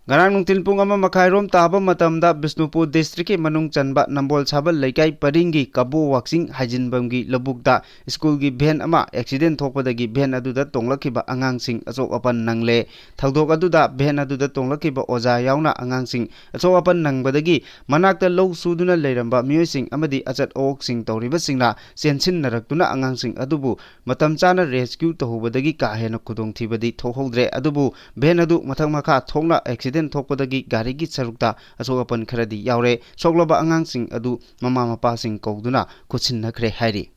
ꯉꯔꯥꯡ ꯅꯨꯡꯊꯤꯜ ꯄꯨꯡ ꯑꯃ ꯃꯈꯥꯏꯔꯣꯝ ꯇꯥꯕ ꯃꯇꯝꯗ ꯕꯤꯁꯅꯨꯄꯨꯔ districtꯀꯤ ꯃꯅꯨꯡ ꯆꯟꯕ ꯅꯝꯕꯣꯜ ꯁꯥꯕꯜ ꯂꯩꯀꯥꯏ ꯄꯔꯤꯡꯒꯤ ꯀꯕꯣ ꯋꯥꯛꯆꯤꯡ ꯍꯥꯏꯖꯤꯟꯐꯝꯒꯤ ꯂꯧꯕꯨꯛꯇ schoolꯒꯤ van ꯑꯃ accident ꯊꯣꯛꯄꯗꯒꯤ van ꯑꯗꯨꯗ ꯇꯣꯡꯂꯛꯈꯤꯕ ꯑꯉꯥꯡꯁꯤꯡ ꯑꯁꯣꯛ ꯑꯄꯟ ꯅꯪꯂꯦ꯫ ꯊꯧꯗꯣꯛ ꯑꯗꯨꯗ van ꯑꯗꯨꯗ ꯇꯣꯡꯂꯛꯈꯤꯕ ꯑꯣꯖꯥ ꯌꯥꯎꯅ ꯑꯉꯥꯡꯁꯤꯡ ꯑꯁꯣꯛ ꯑꯄꯟ ꯅꯪꯕꯗꯒꯤ ꯃꯅꯥꯛꯇ ꯂꯧ ꯁꯨꯗꯨꯅ ꯂꯩꯔꯝꯕ ꯃꯤꯑꯣꯏꯁꯤꯡ ꯑꯃꯗꯤ ꯑꯆꯠ ꯑꯋꯣꯛꯁꯤꯡ ꯇꯧꯔꯤꯕꯁꯤꯡꯅ ꯆꯦꯟꯁꯤꯟꯅꯔꯛꯇꯨꯅ ꯑꯉꯥꯡꯁꯤꯡ ꯑꯗꯨꯕꯨ ꯃꯇꯝ ꯆꯥꯅ rescue ꯇꯧꯍꯧꯕꯗꯒꯤ ꯀꯥ ꯍꯦꯟꯅ ꯈꯨꯗꯣꯡꯊꯤꯕꯗꯤ ꯊꯣꯛꯍꯧꯗ꯭ꯔꯦ꯫ ꯑꯗꯨꯕꯨ van ꯑꯗꯨ ꯃꯊꯛ ꯃꯈꯥ ꯊꯣꯛꯅ accident ꯊꯣꯛꯄꯗꯒꯤ ꯒꯥꯔꯤꯒꯤ ꯁꯔꯨꯛꯇ ꯑꯁꯣꯛ ꯑꯄꯟ ꯈꯔꯗꯤ ꯌꯥꯎꯔꯦ꯫ ꯁꯣꯛꯂꯕ ꯑꯉꯥꯡꯁꯤꯡ ꯑꯗꯨ ꯃꯃꯥ ꯃꯄꯥꯁꯤꯡ ꯀꯧꯗꯨꯅ ꯈꯨꯠꯁꯤꯟꯅꯈ꯭ꯔꯦ ꯍꯥꯏꯔꯤ꯫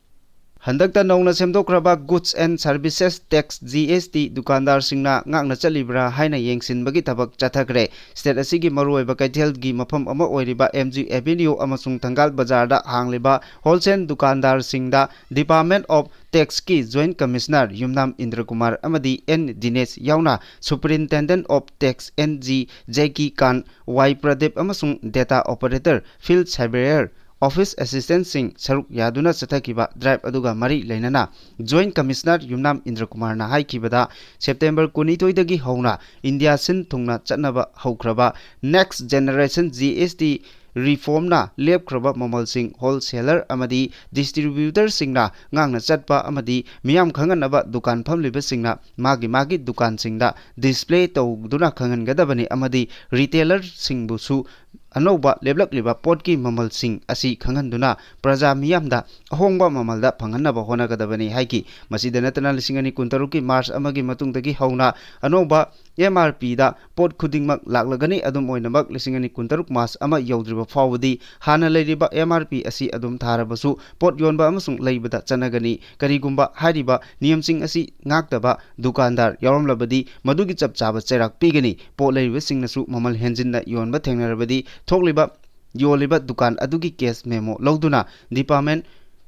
ꯍꯟꯗꯛꯇ ꯅꯧꯅ ꯁꯦꯝꯗꯣꯛꯈ꯭ꯔꯕ Goods and Services Tax, G S T, ꯗꯨꯀꯥꯟꯗꯥꯔꯁꯤꯡꯅ ꯉꯥꯛꯅ ꯆꯠꯂꯤꯕ꯭ꯔꯥ ꯍꯥꯏꯅ ꯌꯦꯡꯁꯤꯟꯕꯒꯤ ꯊꯕꯛ ꯆꯠꯊꯈ꯭ꯔꯦ꯫ State ꯑꯁꯤꯒꯤ ꯃꯔꯨꯑꯣꯏꯕ ꯀꯩꯊꯦꯜꯒꯤ ꯃꯐꯝ ꯑꯃ ꯑꯣꯏꯔꯤꯕ M G Avenue ꯑꯃꯁꯨꯡ ꯊꯪꯒꯥꯜ ꯕꯖꯥꯔꯗ ꯍꯥꯡꯂꯤꯕ wholesale ꯗꯨꯀꯥꯟꯗꯥꯔꯁꯤꯡꯗ Department of Taxꯀꯤ Joint Commissioner ꯌꯨꯝꯅꯥꯝ ꯏꯟꯗ꯭ꯔꯀꯨꯃꯥꯔ ꯑꯃꯗꯤ N ꯗꯤꯅꯦꯁ ꯌꯥꯎꯅ Superintendent of Tax N G ꯖꯦꯀꯤ ꯀꯥꯟ, Y ꯄ꯭ꯔꯗꯤꯞ ꯑꯃꯁꯨꯡ Data Operator Field Surveyor office assistantꯁꯤꯡ ꯁꯔꯨꯛ ꯌꯥꯗꯨꯅ ꯆꯠꯊꯈꯤꯕ drive ꯑꯗꯨꯒ ꯃꯔꯤ ꯂꯩꯅꯅ Joint Commissioner ꯌꯨꯝꯅꯥꯝ ꯏꯟꯗ꯭ꯔꯀꯨꯃꯥꯔꯅ ꯍꯥꯏꯈꯤꯕꯗ, September ꯀꯨꯟꯅꯤꯊꯣꯏꯗꯒꯤ ꯍꯧꯅ ꯏꯟꯗꯤꯌꯥ ꯁꯤꯟ ꯊꯨꯡꯅ ꯆꯠꯅꯕ ꯍꯧꯈ꯭ꯔꯕ Next Generation G S T reformꯅ ꯂꯦꯞꯈ꯭ꯔꯕ ꯃꯃꯜꯁꯤꯡ wholesaler ꯑꯃꯗꯤ distributorꯁꯤꯡꯅ ꯉꯥꯡꯅ ꯆꯠꯄ ꯑꯃꯗꯤ ꯃꯤꯌꯥꯝ ꯈꯪꯍꯟꯅꯕ ꯗꯨꯀꯥꯟ ꯐꯝꯂꯤꯕꯁꯤꯡꯅ ꯃꯥꯒꯤ ꯃꯥꯒꯤ ꯗꯨꯀꯥꯟꯁꯤꯡꯗ display ꯇꯧꯗꯨꯅ ꯈꯪꯍꯟꯒꯗꯕꯅꯤ ꯑꯃꯗꯤ retailerꯁꯤꯡꯕꯨꯁꯨ ꯑꯅꯧꯕ ꯂꯦꯞꯂꯛꯂꯤꯕ ꯄꯣꯠꯀꯤ ꯃꯃꯜꯁꯤꯡ ꯑꯁꯤ ꯈꯪꯍꯟꯗꯨꯅ ꯄ꯭ꯔꯖꯥ ꯃꯤꯌꯥꯝꯗ ꯑꯍꯣꯡꯕ ꯃꯃꯜꯗ ꯐꯪꯍꯟꯅꯕ ꯍꯣꯠꯅꯒꯗꯕꯅꯤ ꯍꯥꯏꯈꯤ꯫ ꯃꯁꯤꯗ ꯅꯠꯇꯅ, ꯂꯤꯁꯤꯡ ꯑꯅꯤ ꯀꯨꯟꯇꯔꯨꯛꯀꯤ March ꯑꯃꯒꯤ ꯃꯇꯨꯡꯗꯒꯤ ꯍꯧꯅ ꯑꯅꯧꯕ M R Pꯗ ꯄꯣꯠ ꯈꯨꯗꯤꯡꯃꯛ ꯂꯥꯛꯂꯒꯅꯤ꯫ ꯑꯗꯨꯝ ꯑꯣꯏꯅꯃꯛ, ꯂꯤꯁꯤꯡ ꯑꯅꯤ ꯀꯨꯟꯇꯔꯨꯛ March ꯑꯃ ꯌꯧꯗ꯭ꯔꯤꯕ ꯐꯥꯎꯕꯗꯤ ꯍꯥꯟꯅ ꯂꯩꯔꯤꯕ M R P ꯑꯁꯤ ꯑꯗꯨꯝ ꯊꯥꯔꯕꯁꯨ ꯄꯣꯠ ꯌꯣꯟꯕ ꯑꯃꯁꯨꯡ ꯂꯩꯕꯗ ꯆꯠꯅꯒꯅꯤ꯫ ꯀꯔꯤꯒꯨꯝꯕ ꯍꯥꯏꯔꯤꯕ ꯅꯤꯌꯝꯁꯤꯡ ꯑꯁꯤ ꯉꯥꯛꯇꯕ ꯗꯨꯀꯥꯟꯗꯥꯔ ꯌꯥꯎꯔꯝꯂꯕꯗꯤ, ꯃꯗꯨꯒꯤ ꯆꯞ ꯆꯥꯕ ꯆꯩꯔꯥꯛ ꯄꯤꯒꯅꯤ꯫ ꯄꯣꯠ ꯂꯩꯔꯤꯕꯁꯤꯡꯅꯁꯨ ꯃꯃꯜ ꯍꯦꯟꯖꯤꯟꯅ ꯌꯣꯟꯕ ꯊꯦꯡꯅꯔꯕꯗꯤ, ꯊꯣꯛꯂꯤꯕ ꯌꯣꯜꯂꯤꯕ ꯗꯨꯀꯥꯟ ꯑꯗꯨꯒꯤ case memo ꯂꯧꯗꯨꯅ department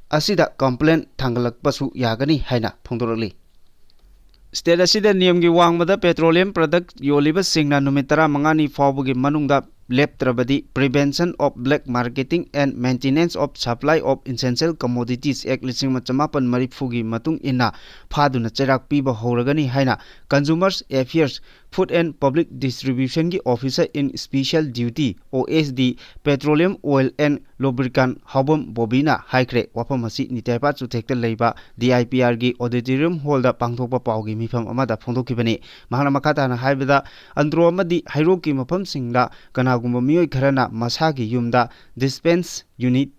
ꯑꯁꯤꯗ complaint ꯊꯥꯡꯒꯠꯂꯛꯄꯁꯨ ꯌꯥꯒꯅꯤ ꯍꯥꯏꯅ ꯐꯣꯡꯗꯣꯔꯛꯂꯤ꯫ State ꯑꯁꯤꯗ ꯅꯤꯌꯝꯒꯤ ꯋꯥꯡꯃꯗ petroleum product ꯌꯣꯜꯂꯤꯕꯁꯤꯡꯅ ꯅꯨꯃꯤꯠ ꯇꯔꯥꯃꯉꯥꯅꯤ ꯐꯥꯎꯕꯒꯤ ꯃꯅꯨꯡꯗ ꯂꯦꯞꯇ꯭ꯔꯕꯗꯤ, Prevention of Black Marketing and Maintenance of Supply of Essential Commodities Act ꯂꯤꯁꯤꯡ ꯑꯃ ꯆꯃꯥꯄꯟ ꯃꯔꯤꯐꯨꯒꯤ ꯃꯇꯨꯡ ꯏꯟꯅ ꯐꯥꯗꯨꯅ ꯆꯩꯔꯥꯛ ꯄꯤꯕ ꯍꯧꯔꯒꯅꯤ ꯍꯥꯏꯅ Consumers Affairs, Food and Public Distributionꯒꯤ Officer in Special Duty, O S D, Petroleum Oil and Lubricant ꯍꯥꯎꯕꯝ ꯕꯣꯕꯤꯅ ꯍꯥꯏꯈ꯭ꯔꯦ꯫ ꯋꯥꯐꯝ ꯑꯁꯤ ꯅꯤꯇꯥꯏꯄꯥ ꯆꯨꯊꯦꯛꯇ ꯂꯩꯕ D I P Rꯒꯤ auditorium hallꯗ ꯄꯥꯡꯊꯣꯛꯄ ꯄꯥꯎꯒꯤ ꯃꯤꯐꯝ ꯑꯃꯗ ꯐꯣꯡꯗꯣꯛꯈꯤꯕꯅꯤ꯫ ꯃꯍꯥꯛꯅ ꯃꯈꯥ ꯇꯥꯅ ꯍꯥꯏꯕꯗ, ꯑꯟꯗ꯭ꯔꯣ ꯑꯃꯗꯤ ꯍꯩꯔꯣꯛꯀꯤ ꯃꯐꯝꯁꯤꯡꯗ ꯀꯅꯥꯒꯨꯝꯕ ꯃꯤꯑꯣꯏ ꯈꯔꯅ ꯃꯁꯥꯒꯤ ꯌꯨꯝꯗ dispense unit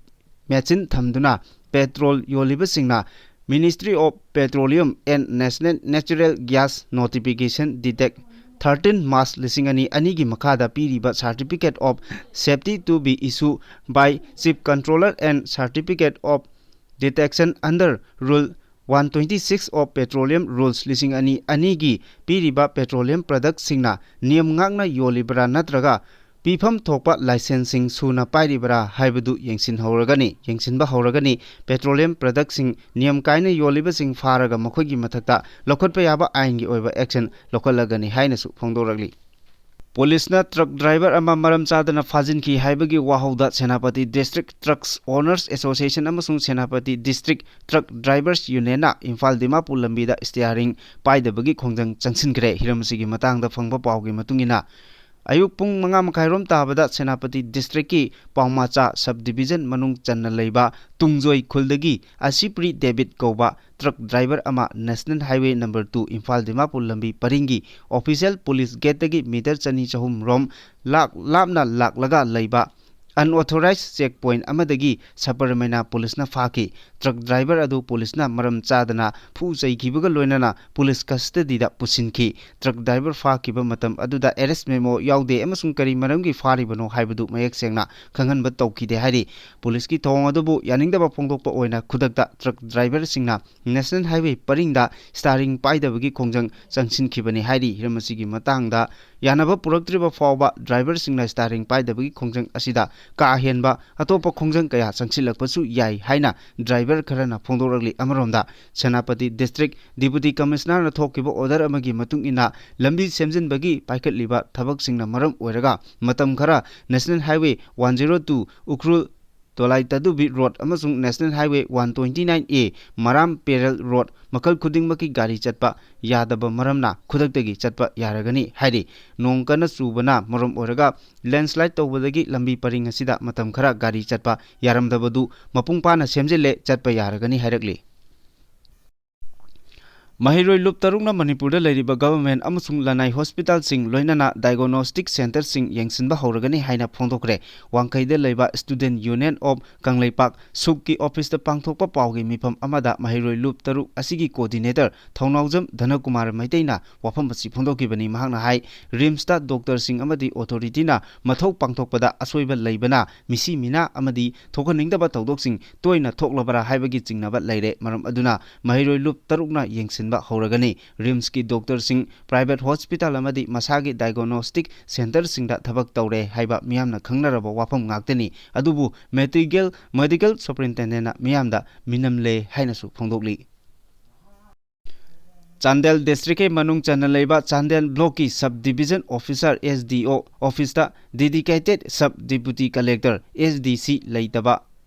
machine ꯊꯝꯗꯨꯅ petrol ꯌꯣꯜꯂꯤꯕꯁꯤꯡꯅ Ministry of Petroleum and National Natural Gas notification dated thirteen March ꯂꯤꯁꯤꯡ ꯑꯅꯤ ꯑꯅꯤꯒꯤ ꯃꯈꯥꯗ ꯄꯤꯔꯤꯕ Certificate of Safety to be issued by Chief Controller and Certificate of Detection under Rule one twenty-six of Petroleum Rules ꯂꯤꯁꯤꯡ ꯑꯅꯤ ꯑꯅꯤꯒꯤ ꯄꯤꯔꯤꯕ petroleum productꯁꯤꯡꯅ ꯅꯤꯌꯝ ꯉꯥꯛꯅ ꯌꯣꯜꯂꯤꯕ꯭ꯔꯥ ꯅꯠꯇ꯭ꯔꯒ ꯄꯤꯐꯝ ꯊꯣꯛꯄ licenseꯁꯤꯡ ꯁꯨꯅ ꯄꯥꯏꯔꯤꯕ꯭ꯔꯥ ꯍꯥꯏꯕꯗꯨ ꯌꯦꯡꯁꯤꯟꯍꯧꯔꯒꯅꯤ, ꯌꯦꯡꯁꯤꯟꯕ ꯍꯧꯔꯒꯅꯤ꯫ Petroleum productꯁꯤꯡ ꯅꯤꯌꯝ ꯀꯥꯏꯅ ꯌꯣꯜꯂꯤꯕꯁꯤꯡ ꯐꯥꯔꯒ ꯃꯈꯣꯏꯒꯤ ꯃꯊꯛꯇ ꯂꯧꯈꯠꯄ ꯌꯥꯕ ꯑꯥꯏꯟꯒꯤ ꯑꯣꯏꯕ action ꯂꯧꯈꯠꯂꯒꯅꯤ ꯍꯥꯏꯅꯁꯨ ꯐꯣꯡꯗꯣꯔꯛꯂꯤ꯫ ꯄꯨꯂꯤꯁꯅ ꯇ꯭ꯔꯛ ꯗ꯭ꯔꯥꯏꯚꯔ ꯑꯃ ꯃꯔꯝ ꯆꯥꯗꯅ ꯐꯥꯖꯤꯟꯈꯤ ꯍꯥꯏꯕꯒꯤ ꯋꯥꯍꯧꯗ Senapati district trucks owners association ꯑꯃꯁꯨꯡ ꯁꯦꯅꯥꯄꯇꯤ ꯗꯤꯁꯇ꯭ꯔꯤꯛ ꯇ꯭ꯔꯛ ꯗ꯭ꯔꯥꯏꯚꯔꯁ ꯌꯨꯅꯤꯌꯟꯅ ꯏꯝꯐꯥꯜ ꯗꯤꯃꯥꯄꯨꯔ ꯂꯝꯕꯤꯗ ꯁ꯭ꯇꯤꯌꯥꯔꯤꯡ ꯄꯥꯏꯗꯕꯒꯤ ꯈꯣꯡꯖꯪ ꯆꯪꯁꯤꯟꯈ꯭ꯔꯦ꯫ ꯍꯤꯔꯝ ꯑꯁꯤꯒꯤ ꯃꯇꯥꯡꯗ ꯐꯪꯕ ꯄꯥꯎꯒꯤ ꯃꯇꯨꯡ ꯏꯟꯅ, ꯑꯌꯨꯛ ꯄꯨꯡ ꯃꯉꯥ ꯃꯈꯥꯏꯔꯣꯝ ꯇꯥꯕꯗ ꯁꯦꯅꯥꯄꯇꯤ ꯗꯤꯁꯇ꯭ꯔꯤꯛꯀꯤ ꯄꯥꯎꯃꯥꯆꯥ ꯁꯕ ꯗꯤꯕꯤꯖꯟ ꯃꯅꯨꯡ ꯆꯟꯅ ꯂꯩꯕ ꯇꯨꯡꯖꯣꯏ ꯈꯨꯜꯗꯒꯤ ꯑꯁꯤꯄ꯭ꯔꯤ ꯗꯦꯕꯤꯠ ꯀꯧꯕ ꯇ꯭ꯔꯛ ꯗ꯭ꯔꯥꯏꯚꯔ ꯑꯃ national highway number two Imphal Dimapur ꯂꯝꯕꯤ ꯄꯔꯤꯡꯒꯤ ꯑꯣꯐꯤꯁꯤꯌꯦꯜ ꯄꯨꯂꯤꯁ ꯒꯦꯠꯇꯒꯤ ꯃꯤꯇꯔ ꯆꯅꯤ ꯆꯍꯨꯝ ꯔꯣꯝ ꯂꯥꯛ-, ꯂꯥꯞꯅ ꯂꯥꯛꯂꯒ ꯂꯩꯕ ꯑꯟꯑꯣꯊꯣꯔꯥꯏꯖ ꯆꯦꯛ ꯄꯣꯏꯟꯠ ꯑꯃꯗꯒꯤ ꯁꯕꯔꯃꯩꯅꯥ ꯄꯨꯂꯤꯁꯅ ꯐꯥꯈꯤ꯫ ꯇ꯭ꯔꯛ ꯗ꯭ꯔꯥꯏꯚꯔ ꯑꯗꯨ ꯄꯨꯂꯤꯁꯅ ꯃꯔꯝ ꯆꯥꯗꯅ ꯐꯨ ꯆꯩꯈꯤꯕꯒ ꯂꯣꯏꯅꯅ ꯄꯨꯂꯤꯁ ꯀꯁꯇꯗꯤꯗ ꯄꯨꯁꯤꯟꯈꯤ꯫ ꯇ꯭ꯔꯛ ꯗ꯭ꯔꯥꯏꯚꯔ ꯐꯥꯈꯤꯕ ꯃꯇꯝ ꯑꯗꯨꯗ ꯑꯦꯔꯦꯁ ꯃꯦꯃꯣ ꯌꯥꯎꯗꯦ ꯑꯃꯁꯨꯡ ꯀꯔꯤ ꯃꯔꯝꯒꯤ ꯐꯥꯔꯤꯕꯅꯣ ꯍꯥꯏꯕꯗꯨ ꯃꯌꯦꯛ ꯁꯦꯡꯅ ꯈꯪꯍꯟꯕ ꯇꯧꯈꯤꯗꯦ ꯍꯥꯏꯔꯤ꯫ ꯄꯨꯂꯤꯁꯀꯤ ꯊꯧꯑꯣꯡ ꯑꯗꯨꯕꯨ ꯌꯥꯅꯤꯡꯗꯕ ꯐꯣꯡꯗꯣꯛꯄ ꯑꯣꯏꯅ ꯈꯨꯗꯛꯇ ꯇ꯭ꯔꯛ ꯗ꯭ꯔꯥꯏꯚꯔꯁꯤꯡꯅ ꯅꯦꯁꯅꯦꯜ ꯍꯥꯏꯋꯦ ꯄꯔꯤꯡꯗ ꯁ꯭ꯇꯥꯔꯤꯡ ꯄꯥꯏꯗꯕꯒꯤ ꯈꯣꯡꯖꯪ ꯆꯪꯁꯤꯟꯈꯤꯕꯅꯤ ꯍꯥꯏꯔꯤ꯫ ꯍꯤꯔꯝ ꯑꯁꯤꯒꯤ ꯃꯇꯥꯡꯗ ꯌꯥꯅꯕ ꯄꯨꯔꯛꯇ꯭ꯔꯤꯕ ꯐꯥꯎꯕ ꯗ꯭ꯔꯥꯏꯚꯔꯁꯤꯡꯅ ꯁ꯭ꯇꯥꯔꯤꯡ ꯄꯥꯏꯗꯕꯒꯤ ꯈꯣꯡꯖꯪ ꯑꯁꯤꯗ ꯀꯥ ꯍꯦꯟꯕ ꯑꯇꯣꯞꯄ ꯈꯣꯡꯖꯪ ꯀꯌꯥ ꯆꯪꯁꯤꯜꯂꯛꯄꯁꯨ ꯌꯥꯏ ꯍꯥꯏꯅ ꯗ꯭ꯔꯥꯏꯚꯔ ꯈꯔꯅ ꯐꯣꯡꯗꯣꯔꯛꯂꯤ꯫ ꯑꯃꯔꯣꯝꯗ, ꯁꯦꯅꯥꯄꯇꯤ ꯗꯤꯁꯇ꯭ꯔꯤꯛ ꯗꯤꯄꯨꯇꯤ ꯀꯃꯤꯁꯅꯔꯅ ꯊꯣꯛꯈꯤꯕ ꯑꯣꯔꯗꯔ ꯑꯃꯒꯤ ꯃꯇꯨꯡ ꯏꯟꯅ, ꯂꯝꯕꯤ ꯁꯦꯝꯖꯤꯟꯕꯒꯤ ꯄꯥꯏꯈꯠꯂꯤꯕ ꯊꯕꯛꯁꯤꯡꯅ ꯃꯔꯝ ꯑꯣꯏꯔꯒ ꯃꯇꯝ ꯈꯔ national highway one zero two Ukhrul ꯗꯣꯂꯥꯏ ꯇꯗꯨꯕꯤ ꯔꯣꯗ ꯑꯃꯁꯨꯡ national highway one twenty nine A Maram Peren road ꯃꯈꯜ ꯈꯨꯗꯤꯡꯃꯛꯀꯤ ꯒꯥꯔꯤ ꯆꯠꯄ ꯌꯥꯗꯕ ꯃꯔꯝꯅ ꯈꯨꯗꯛꯇꯒꯤ ꯆꯠꯄ ꯌꯥꯔꯒꯅꯤ ꯍꯥꯏꯔꯤ꯫ ꯅꯣꯡ ꯀꯟꯅ ꯆꯨꯕꯅ ꯃꯔꯝ ꯑꯣꯏꯔꯒ ꯂꯦꯟꯁꯂꯥꯏꯗ ꯇꯧꯕꯗꯒꯤ ꯂꯝꯕꯤ ꯄꯔꯤꯡ ꯑꯁꯤꯗ ꯃꯇꯝ ꯈꯔ ꯒꯥꯔꯤ ꯆꯠꯄ ꯌꯥꯔꯝꯗꯕꯗꯨ ꯃꯄꯨꯡ ꯐꯥꯅ ꯁꯦꯝꯖꯤꯜꯂꯦ, ꯆꯠꯄ ꯌꯥꯔꯒꯅꯤ ꯍꯥꯏꯔꯛꯂꯤ꯫ ꯃꯍꯩꯔꯣꯏ ꯂꯨꯞ ꯇꯔꯨꯛꯅ ꯃꯅꯤꯄꯨꯔꯗ ꯂꯩꯔꯤꯕ ꯒꯚꯔꯟꯃꯦꯟꯠ ꯑꯃꯁꯨꯡ ꯂꯅꯥꯏ ꯍꯣꯁꯄꯤꯇꯥꯜꯁꯤꯡ, ꯂꯣꯏꯅꯅ ꯗꯥꯏꯒꯣꯅꯣꯁꯇꯤꯛ ꯁꯦꯟꯇꯔꯁꯤꯡ ꯌꯦꯡꯁꯤꯟꯕ ꯍꯧꯔꯒꯅꯤ ꯍꯥꯏꯅ ꯐꯣꯡꯗꯣꯛꯈ꯭ꯔꯦ꯫ ꯋꯥꯡꯈꯩꯗ ꯂꯩꯕ Student Union of ꯀꯪꯂꯩꯄꯥꯛ, ꯁꯨꯛꯀꯤ ꯑꯣꯐꯤꯁꯇ ꯄꯥꯡꯊꯣꯛꯄ ꯄꯥꯎꯒꯤ ꯃꯤꯐꯝ ꯑꯃꯗ ꯃꯍꯩꯔꯣꯏ ꯂꯨꯞ ꯇꯔꯨꯛ ꯑꯁꯤꯒꯤ ꯀꯣꯑꯣꯔꯗꯤꯅꯦꯇꯔ ꯊꯧꯅꯥꯎꯖꯝ ꯙꯅꯀꯨꯃꯥꯔ ꯃꯩꯇꯩꯅ ꯋꯥꯐꯝ ꯑꯁꯤ ꯐꯣꯡꯗꯣꯛꯈꯤꯕꯅꯤ꯫ ꯃꯍꯥꯛꯅ ꯍꯥꯏ, ꯔꯤꯝꯁꯇ ꯗꯣꯛꯇꯔꯁꯤꯡ ꯑꯃꯗꯤ ꯑꯣꯊꯣꯔꯤꯇꯤꯅ ꯃꯊꯧ ꯄꯥꯡꯊꯣꯛꯄꯗ ꯑꯁꯣꯏꯕ ꯂꯩꯕꯅ ꯃꯤꯁꯤ ꯃꯤꯅꯥ ꯑꯃꯗꯤ ꯊꯣꯛꯍꯟꯅꯤꯡꯗꯕ ꯊꯧꯗꯣꯛꯁꯤꯡ ꯇꯣꯏꯅ ꯊꯣꯛꯂꯕ꯭ꯔꯥ ꯍꯥꯏꯕꯒꯤ ꯆꯤꯡꯅꯕ ꯂꯩꯔꯦ꯫ ꯃꯔꯝ ꯑꯗꯨꯅ ꯃꯍꯩꯔꯣꯏ ꯂꯨꯞ ꯇꯔꯨꯛꯅ ꯌꯦꯡꯁꯤꯟꯕ ꯍꯧꯔꯒꯅꯤ꯫ ꯔꯤꯝꯁꯀꯤ ꯗꯣꯛꯇꯔꯁꯤꯡ, ꯄ꯭ꯔꯥꯏꯚꯦꯠ ꯍꯣꯁꯄꯤꯇꯥꯜ ꯑꯃꯗꯤ ꯃꯁꯥꯒꯤ ꯗꯥꯏꯒꯣꯅꯣꯁꯇꯤꯛ ꯁꯦꯟꯇꯔꯁꯤꯡꯗ ꯊꯕꯛ ꯇꯧꯔꯦ ꯍꯥꯏꯕ ꯃꯤꯌꯥꯝꯅ ꯈꯪꯅꯔꯕ ꯋꯥꯐꯝ ꯉꯥꯛꯇꯅꯤ꯫ ꯑꯗꯨꯕꯨ ꯃꯦꯗꯤꯀꯦꯜ, ꯃꯦꯗꯤꯀꯦꯜ ꯁꯨꯄꯔꯤꯟꯇꯦꯟꯗꯦꯟꯠꯅ ꯃꯤꯌꯥꯝꯗ ꯃꯤꯅꯝꯂꯦ ꯍꯥꯏꯅꯁꯨ ꯐꯣꯡꯗꯣꯛꯂꯤ꯫ ꯆꯥꯟꯗꯦꯜ ꯗꯤꯁꯇ꯭ꯔꯤꯛꯀꯤ ꯃꯅꯨꯡ ꯆꯟꯅ ꯂꯩꯕ ꯆꯥꯟꯗꯦꯜ ꯕ꯭ꯂꯣꯛꯀꯤ sub division officer, S D O, ꯑꯣꯐꯤꯁꯇ dedicated sub deputy collector, S D C, ꯂꯩꯇꯕ,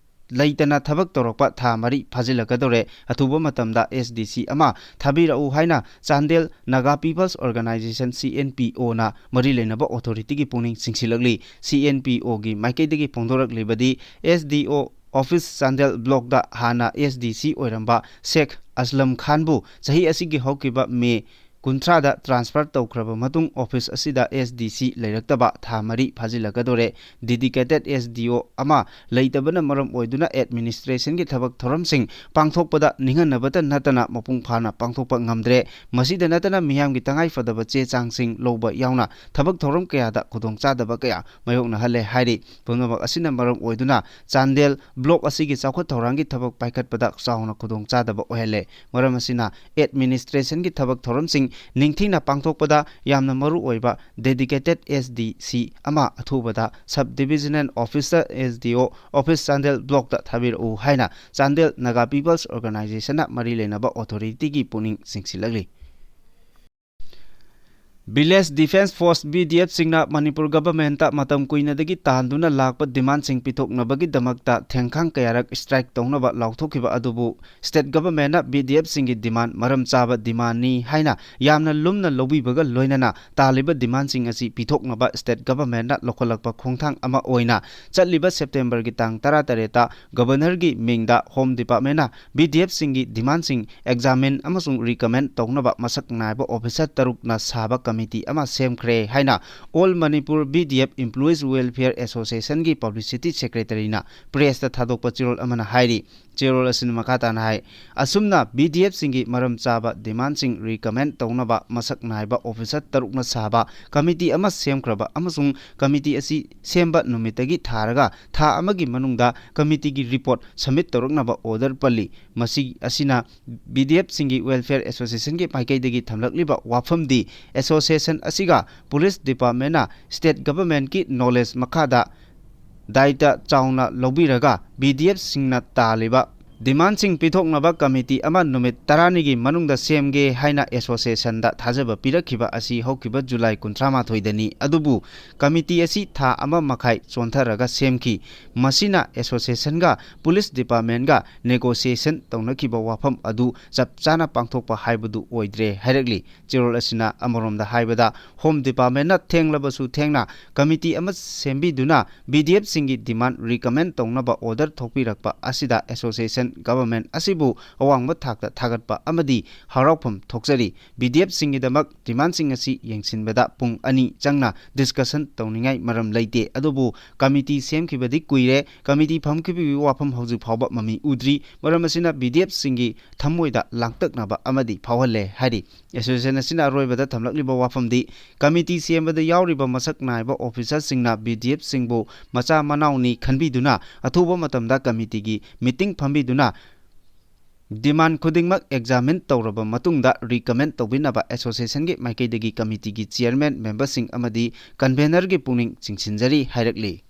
ꯂꯩꯇꯅ ꯊꯕꯛ ꯇꯧꯔꯛꯄ ꯊꯥ ꯃꯔꯤ ꯐꯥꯖꯤꯜꯂꯛꯀꯗꯧꯔꯦ꯫ ꯑꯊꯨꯕ ꯃꯇꯝꯗ ꯑꯦꯁ ꯗꯤ ꯁꯤ ꯑꯃ ꯊꯥꯕꯤꯔꯛꯎ ꯍꯥꯏꯅ Chandel Naga people's organization, C N P ꯑꯣꯅ ꯃꯔꯤ ꯂꯩꯅꯕ ꯑꯣꯊꯣꯔꯤꯇꯤꯒꯤ ꯄꯨꯛꯅꯤꯡ ꯆꯤꯡꯁꯤꯜꯂꯛꯂꯤ꯫ ꯁꯤ ꯑꯦꯟ ꯄꯤ ꯑꯣꯒꯤ ꯃꯥꯏꯀꯩꯗꯒꯤ ꯐꯣꯡꯗꯣꯔꯛꯂꯤꯕꯗꯤ, ꯑꯦꯁ ꯗꯤ ꯑꯣ ꯑꯣꯐꯤꯁ ꯆꯥꯟꯗꯦꯜ ꯕ꯭ꯂꯣꯛꯇ ꯍꯥꯟꯅ ꯑꯦꯁ ꯗꯤ ꯁꯤ ꯑꯣꯏꯔꯝꯕ ꯁꯦꯈ ꯑꯁꯂꯝ ꯈꯥꯟꯕꯨ ꯆꯍꯤ ꯑꯁꯤꯒꯤ ꯍꯧꯈꯤꯕ ꯃꯦ ꯀꯨꯟꯊ꯭ꯔꯥꯗ ꯇ꯭ꯔꯥꯟꯁꯐꯔ ꯇꯧꯈ꯭ꯔꯕ ꯃꯇꯨꯡ ꯑꯣꯐꯤꯁ ꯑꯁꯤꯗ ꯑꯦꯁ ꯗꯤ ꯁꯤ ꯂꯩꯔꯛꯇꯕ ꯊꯥ ꯃꯔꯤ ꯐꯥꯖꯤꯜꯂꯛꯀꯗꯧꯔꯦ꯫ ꯗꯦꯗꯤꯀꯦꯇꯦꯗ ꯑꯦꯁ ꯗꯤ ꯑꯣ ꯑꯃ ꯂꯩꯇꯕꯅ ꯃꯔꯝ ꯑꯣꯏꯗꯨꯅ ꯑꯦꯗꯃꯤꯅꯤꯁꯇ꯭ꯔꯦꯁꯟꯒꯤ ꯊꯕꯛ ꯊꯧꯔꯝꯁꯤꯡ ꯄꯥꯡꯊꯣꯛꯄꯗ ꯅꯤꯡꯍꯟꯅꯕꯇ ꯅꯠꯇꯅ ꯃꯄꯨꯡ ꯐꯥꯅ ꯄꯥꯡꯊꯣꯛꯄ ꯉꯝꯗ꯭ꯔꯦ꯫ ꯃꯁꯤꯗ ꯅꯠꯇꯅ ꯃꯤꯌꯥꯝꯒꯤ ꯇꯉꯥꯏꯐꯗꯕ ꯆꯦ ꯆꯥꯡꯁꯤꯡ ꯂꯧꯕ ꯌꯥꯎꯅ ꯊꯕꯛ ꯊꯧꯔꯝ ꯀꯌꯥꯗ ꯈꯨꯗꯣꯡꯆꯥꯗꯕ ꯀꯌꯥ ꯃꯥꯌꯣꯛꯅꯍꯜꯂꯦ ꯍꯥꯏꯔꯤ꯫ ꯄꯨꯝꯅꯃꯛ ꯑꯁꯤꯅ ꯃꯔꯝ ꯑꯣꯏꯗꯨꯅ ꯆꯥꯟꯗꯦꯜ ꯕ꯭ꯂꯣꯛ ꯑꯁꯤꯒꯤ ꯆꯥꯎꯈꯠ ꯊꯧꯔꯥꯡꯒꯤ ꯊꯕꯛ ꯄꯥꯏꯈꯠꯄꯗ ꯆꯥꯎꯅ ꯈꯨꯗꯣꯡꯆꯥꯗꯕ ꯑꯣꯏꯍꯜꯂꯦ꯫ ꯃꯔꯝ ꯑꯁꯤꯅ ꯑꯦꯗꯃꯤꯅꯤꯁꯇ꯭ꯔꯦꯁꯟꯒꯤ ꯊꯕꯛ ꯊꯧꯔꯝꯁꯤꯡ ꯅꯤꯡꯊꯤꯅ ꯄꯥꯡꯊꯣꯛꯄꯗ ꯌꯥꯝꯅ ꯃꯔꯨ ꯑꯣꯏꯕ ꯗꯦꯗꯤꯀꯦꯇꯦꯗ ꯑꯦꯁ ꯗꯤ ꯁꯤ ꯑꯃ ꯑꯊꯨꯕꯗ ꯁꯕ ꯗꯤꯕꯤꯖꯅꯦꯜ ꯑꯣꯐꯤꯁꯇ ꯑꯦꯁ ꯗꯤ ꯑꯣ ꯑꯣꯐꯤꯁ ꯆꯥꯟꯗꯦꯜ ꯕ꯭ꯂꯣꯛꯇ ꯊꯥꯕꯤꯔꯛꯎ ꯍꯥꯏꯅ ꯆꯥꯟꯗꯦꯜ ꯅꯥꯒꯥ ꯄꯤꯄꯜꯁ ꯑꯣꯔꯒꯅꯥꯏꯖꯦꯁꯟꯅ ꯃꯔꯤ ꯂꯩꯅꯕ ꯑꯣꯊꯣꯔꯤꯇꯤꯒꯤ ꯄꯨꯛꯅꯤꯡ ꯆꯤꯡꯁꯤꯜꯂꯛꯂꯤ꯫ ꯚꯤꯂꯦꯖ ꯗꯤꯐꯦꯟꯁ ꯐꯣꯔꯁ, ꯚꯤ ꯗꯤ ꯑꯦꯐꯁꯤꯡꯅ ꯃꯅꯤꯄꯨꯔ ꯒꯚꯔꯟꯃꯦꯟꯠꯇ ꯃꯇꯝ ꯀꯨꯏꯅꯗꯒꯤ ꯇꯥꯟꯗꯨꯅ ꯂꯥꯛꯄ ꯗꯤꯃꯥꯟꯁꯤꯡ ꯄꯤꯊꯣꯛꯅꯕꯒꯤꯗꯃꯛꯇ ꯊꯦꯡꯈꯥꯡ ꯀꯌꯥꯔꯛ ꯁ꯭ꯇ꯭ꯔꯥꯏꯛ ꯇꯧꯅꯕ ꯂꯥꯎꯊꯣꯛꯈꯤꯕ ꯑꯗꯨꯕꯨ ꯁ꯭ꯇꯦꯠ ꯒꯚꯔꯟꯃꯦꯟꯠꯅ ꯚꯤ ꯗꯤ ꯑꯦꯐꯁꯤꯡꯒꯤ ꯗꯤꯃꯥꯟ ꯃꯔꯝ ꯆꯥꯕ ꯗꯤꯃꯥꯟꯅꯤ ꯍꯥꯏꯅ ꯌꯥꯝꯅ ꯂꯨꯝꯅ ꯂꯧꯕꯤꯕꯒ ꯂꯣꯏꯅꯅ ꯇꯥꯜꯂꯤꯕ ꯗꯤꯃꯥꯟꯁꯤꯡ ꯑꯁꯤ ꯄꯤꯊꯣꯛꯅꯕ ꯁ꯭ꯇꯦꯠ ꯒꯚꯔꯟꯃꯦꯟꯠꯅ ꯂꯧꯈꯠꯂꯛꯄ ꯈꯣꯡꯊꯥꯡ ꯑꯃ ꯑꯣꯏꯅ ꯆꯠꯂꯤꯕ ꯁꯦꯞꯇꯦꯝꯕꯔꯒꯤ ꯇꯥꯡ ꯇꯔꯥꯇꯔꯦꯠꯇ ꯒꯚꯔꯅꯔꯒꯤ ꯃꯤꯡꯗ ꯍꯣꯝ ꯗꯤꯄꯥꯔꯠꯃꯦꯟꯠꯅ ꯚꯤ ꯗꯤ ꯑꯦꯐꯁꯤꯡꯒꯤ ꯗꯤꯃꯥꯟꯁꯤꯡ ꯑꯦꯛꯖꯥꯃꯤꯟ ꯑꯃꯁꯨꯡ ꯔꯤꯀꯃꯦꯟ ꯇꯧꯅꯕ ꯃꯁꯛ ꯅꯥꯏꯕ ꯑꯣꯐꯤꯁꯥꯔ ꯇꯔꯨꯛꯅ ꯁꯥꯕ ꯀꯃꯤꯇꯤ ꯑꯃ ꯁꯦꯝꯈ꯭ꯔꯦ ꯍꯥꯏꯅ all Manipur V D F employees welfare ꯑꯦꯁꯣꯁꯤꯌꯦꯁꯟꯒꯤ ꯄꯕ꯭ꯂꯤꯁꯤꯇꯤ ꯁꯦꯀ꯭ꯔꯦꯇꯔꯤꯅ ꯄ꯭ꯔꯦꯁꯇ ꯊꯥꯗꯣꯛꯄ ꯆꯦꯔꯣꯜ ꯑꯃꯅ ꯍꯥꯏꯔꯤ꯫ ꯆꯦꯔꯣꯜ ꯑꯁꯤꯅ ꯃꯈꯥ ꯇꯥꯅ ꯍꯥꯏ, ꯑꯁꯨꯝꯅ ꯚꯤ ꯗꯤ ꯑꯦꯐꯁꯤꯡꯒꯤ ꯃꯔꯝ ꯆꯥꯕ ꯗꯤꯃꯥꯟꯁꯤꯡ ꯔꯤꯀꯃꯦꯟ ꯇꯧꯅꯕ ꯃꯁꯛ ꯅꯥꯏꯕ ꯑꯣꯐꯤꯁꯥꯔ ꯇꯔꯨꯛꯅ ꯁꯥꯕ ꯀꯃꯤꯇꯤ ꯑꯃ ꯁꯦꯝꯈ꯭ꯔꯕ ꯑꯃꯁꯨꯡ ꯀꯃꯤꯇꯤ ꯑꯁꯤ ꯁꯦꯝꯕ ꯅꯨꯃꯤꯠꯇꯒꯤ ꯊꯥꯔꯒ ꯊꯥ ꯑꯃꯒꯤ ꯃꯅꯨꯡꯗ ꯀꯃꯤꯇꯤꯒꯤ ꯔꯤꯄꯣꯔꯠ ꯁꯕꯃꯤꯠ ꯇꯧꯔꯛꯅꯕ ꯑꯣꯔꯗꯔ ꯄꯜꯂꯤ꯫ ꯃꯁꯤ ꯑꯁꯤꯅ ꯚꯤ ꯗꯤ ꯑꯦꯐꯁꯤꯡꯒꯤ ꯋꯦꯜꯐꯤꯌꯔ ꯑꯦꯁꯣꯁꯤꯌꯦꯁꯟꯒꯤ ꯃꯥꯏꯀꯩꯗꯒꯤ ꯊꯝꯂꯛꯂꯤꯕ ꯋꯥꯐꯝꯗꯤ ꯑꯦꯁꯣꯁꯤꯌꯦꯁꯟ ꯑꯁꯤꯒ ꯄꯨꯂꯤꯁ ꯗꯤꯄꯥꯔꯠꯃꯦꯟꯅ ꯁ꯭ꯇꯦꯠ ꯒꯚꯔꯟꯃꯦꯟꯠꯀꯤ ꯅꯣꯂꯦꯖ ꯃꯈꯥꯗ ꯗꯥꯏꯇ ꯆꯥꯎꯅ ꯂꯧꯕꯤꯔꯒ ꯚꯤ ꯗꯤ ꯑꯦꯐꯁꯤꯡꯅ ꯇꯥꯜꯂꯤꯕ Demandꯁꯤꯡ ꯄꯤꯊꯣꯛꯅꯕ ꯀꯃꯤꯇꯤ ꯑꯃ ꯅꯨꯃꯤꯠ ꯇꯔꯥꯅꯤꯒꯤ ꯃꯅꯨꯡꯗ ꯁꯦꯝꯒꯦ ꯍꯥꯏꯅ associationꯗ ꯊꯥꯖꯕ ꯄꯤꯔꯛꯈꯤꯕ ꯑꯁꯤ ꯍꯧꯈꯤꯕ July ꯀꯨꯟꯊ꯭ꯔꯥ ꯃꯥꯊꯣꯏꯗꯅꯤ꯫ ꯑꯗꯨꯕꯨ ꯀꯃꯤꯇꯤ ꯑꯁꯤ ꯊꯥ ꯑꯃ ꯃꯈꯥꯏ ꯆꯣꯟꯊꯔꯒ ꯁꯦꯝꯈꯤ꯫ ꯃꯁꯤꯅ associationꯒ police departmentꯒ negotiation ꯇꯧꯅꯈꯤꯕ ꯋꯥꯐꯝ ꯑꯗꯨ ꯆꯞ ꯆꯥꯅ ꯄꯥꯡꯊꯣꯛꯄ ꯍꯥꯏꯕꯗꯨ ꯑꯣꯏꯗ꯭ꯔꯦ ꯍꯥꯏꯔꯛꯂꯤ꯫ ꯆꯦꯔꯣꯜ ꯑꯁꯤꯅ ꯑꯃꯔꯣꯝꯗ ꯍꯥꯏꯕꯗ, Home Departmentꯅ ꯊꯦꯡꯂꯕꯁꯨ ꯊꯦꯡꯅ ꯀꯃꯤꯇꯤ ꯑꯃ ꯁꯦꯝꯕꯤꯗꯨꯅ BDFꯁꯤꯡꯒꯤ demand recommend ꯇꯧꯅꯕ order ꯊꯣꯛꯄꯤꯔꯛꯄ ꯑꯁꯤꯗ association government ꯑꯁꯤꯕꯨ ꯑꯋꯥꯡꯕ ꯊꯥꯛꯇ ꯊꯥꯒꯠꯄ ꯑꯃꯗꯤ ꯍꯔꯥꯎꯐꯝ ꯊꯣꯛꯆꯔꯤ꯫ BDFꯁꯤꯡꯒꯤꯗꯃꯛ demandꯁꯤꯡ ꯑꯁꯤ ꯌꯦꯡꯁꯤꯟꯕꯗ ꯄꯨꯡ ꯑꯅꯤ ꯆꯪꯅ discussion ꯇꯧꯅꯤꯡꯉꯥꯏ ꯃꯔꯝ ꯂꯩꯇꯦ꯫ ꯑꯗꯨꯕꯨ ꯀꯃꯤꯇꯤ ꯁꯦꯝꯈꯤꯕꯗꯤ ꯀꯨꯏꯔꯦ, ꯀꯃꯤꯇꯤ ꯐꯝꯈꯤꯕꯒꯤ ꯋꯥꯐꯝ ꯍꯧꯖꯤꯛ ꯐꯥꯎꯕ ꯃꯃꯤ ꯎꯗ꯭ꯔꯤ꯫ ꯃꯔꯝ ꯑꯁꯤꯅ BDFꯁꯤꯡꯒꯤ ꯊꯃꯣꯏꯗ ꯂꯥꯡꯇꯛꯅꯕ ꯑꯃꯗꯤ ꯐꯥꯎꯍꯜꯂꯦ ꯍꯥꯏꯔꯤ꯫ Association ꯑꯁꯤꯅ ꯑꯔꯣꯏꯕꯗ ꯊꯝꯂꯛꯂꯤꯕ ꯋꯥꯐꯝꯗꯤ, ꯀꯃꯤꯇꯤ ꯁꯦꯝꯕꯗ ꯌꯥꯎꯔꯤꯕ ꯃꯁꯛ ꯅꯥꯏꯕ officerꯁꯤꯡꯅ BDFꯁꯤꯡꯕꯨ ꯃꯆꯥ ꯃꯅꯥꯎꯅꯤ ꯈꯟꯕꯤꯗꯨꯅ ꯑꯊꯨꯕ ꯃꯇꯝꯗ ꯀꯃꯤꯇꯤꯒꯤ meeting ꯐꯝꯕꯤꯗꯨꯅ demand ꯈꯨꯗꯤꯡꯃꯛ examine ꯇꯧꯔꯕ ꯃꯇꯨꯡꯗ recommend ꯇꯧꯕꯤꯅꯕ associationꯒꯤ ꯃꯥꯏꯀꯩꯗꯒꯤ ꯀꯃꯤꯇꯤꯒꯤ chairman, memberꯁꯤꯡ ꯑꯃꯗꯤ convenorꯒꯤ ꯄꯨꯛꯅꯤꯡ ꯆꯤꯡꯁꯤꯟꯖꯔꯤ ꯍꯥꯏꯔꯛꯂꯤ꯫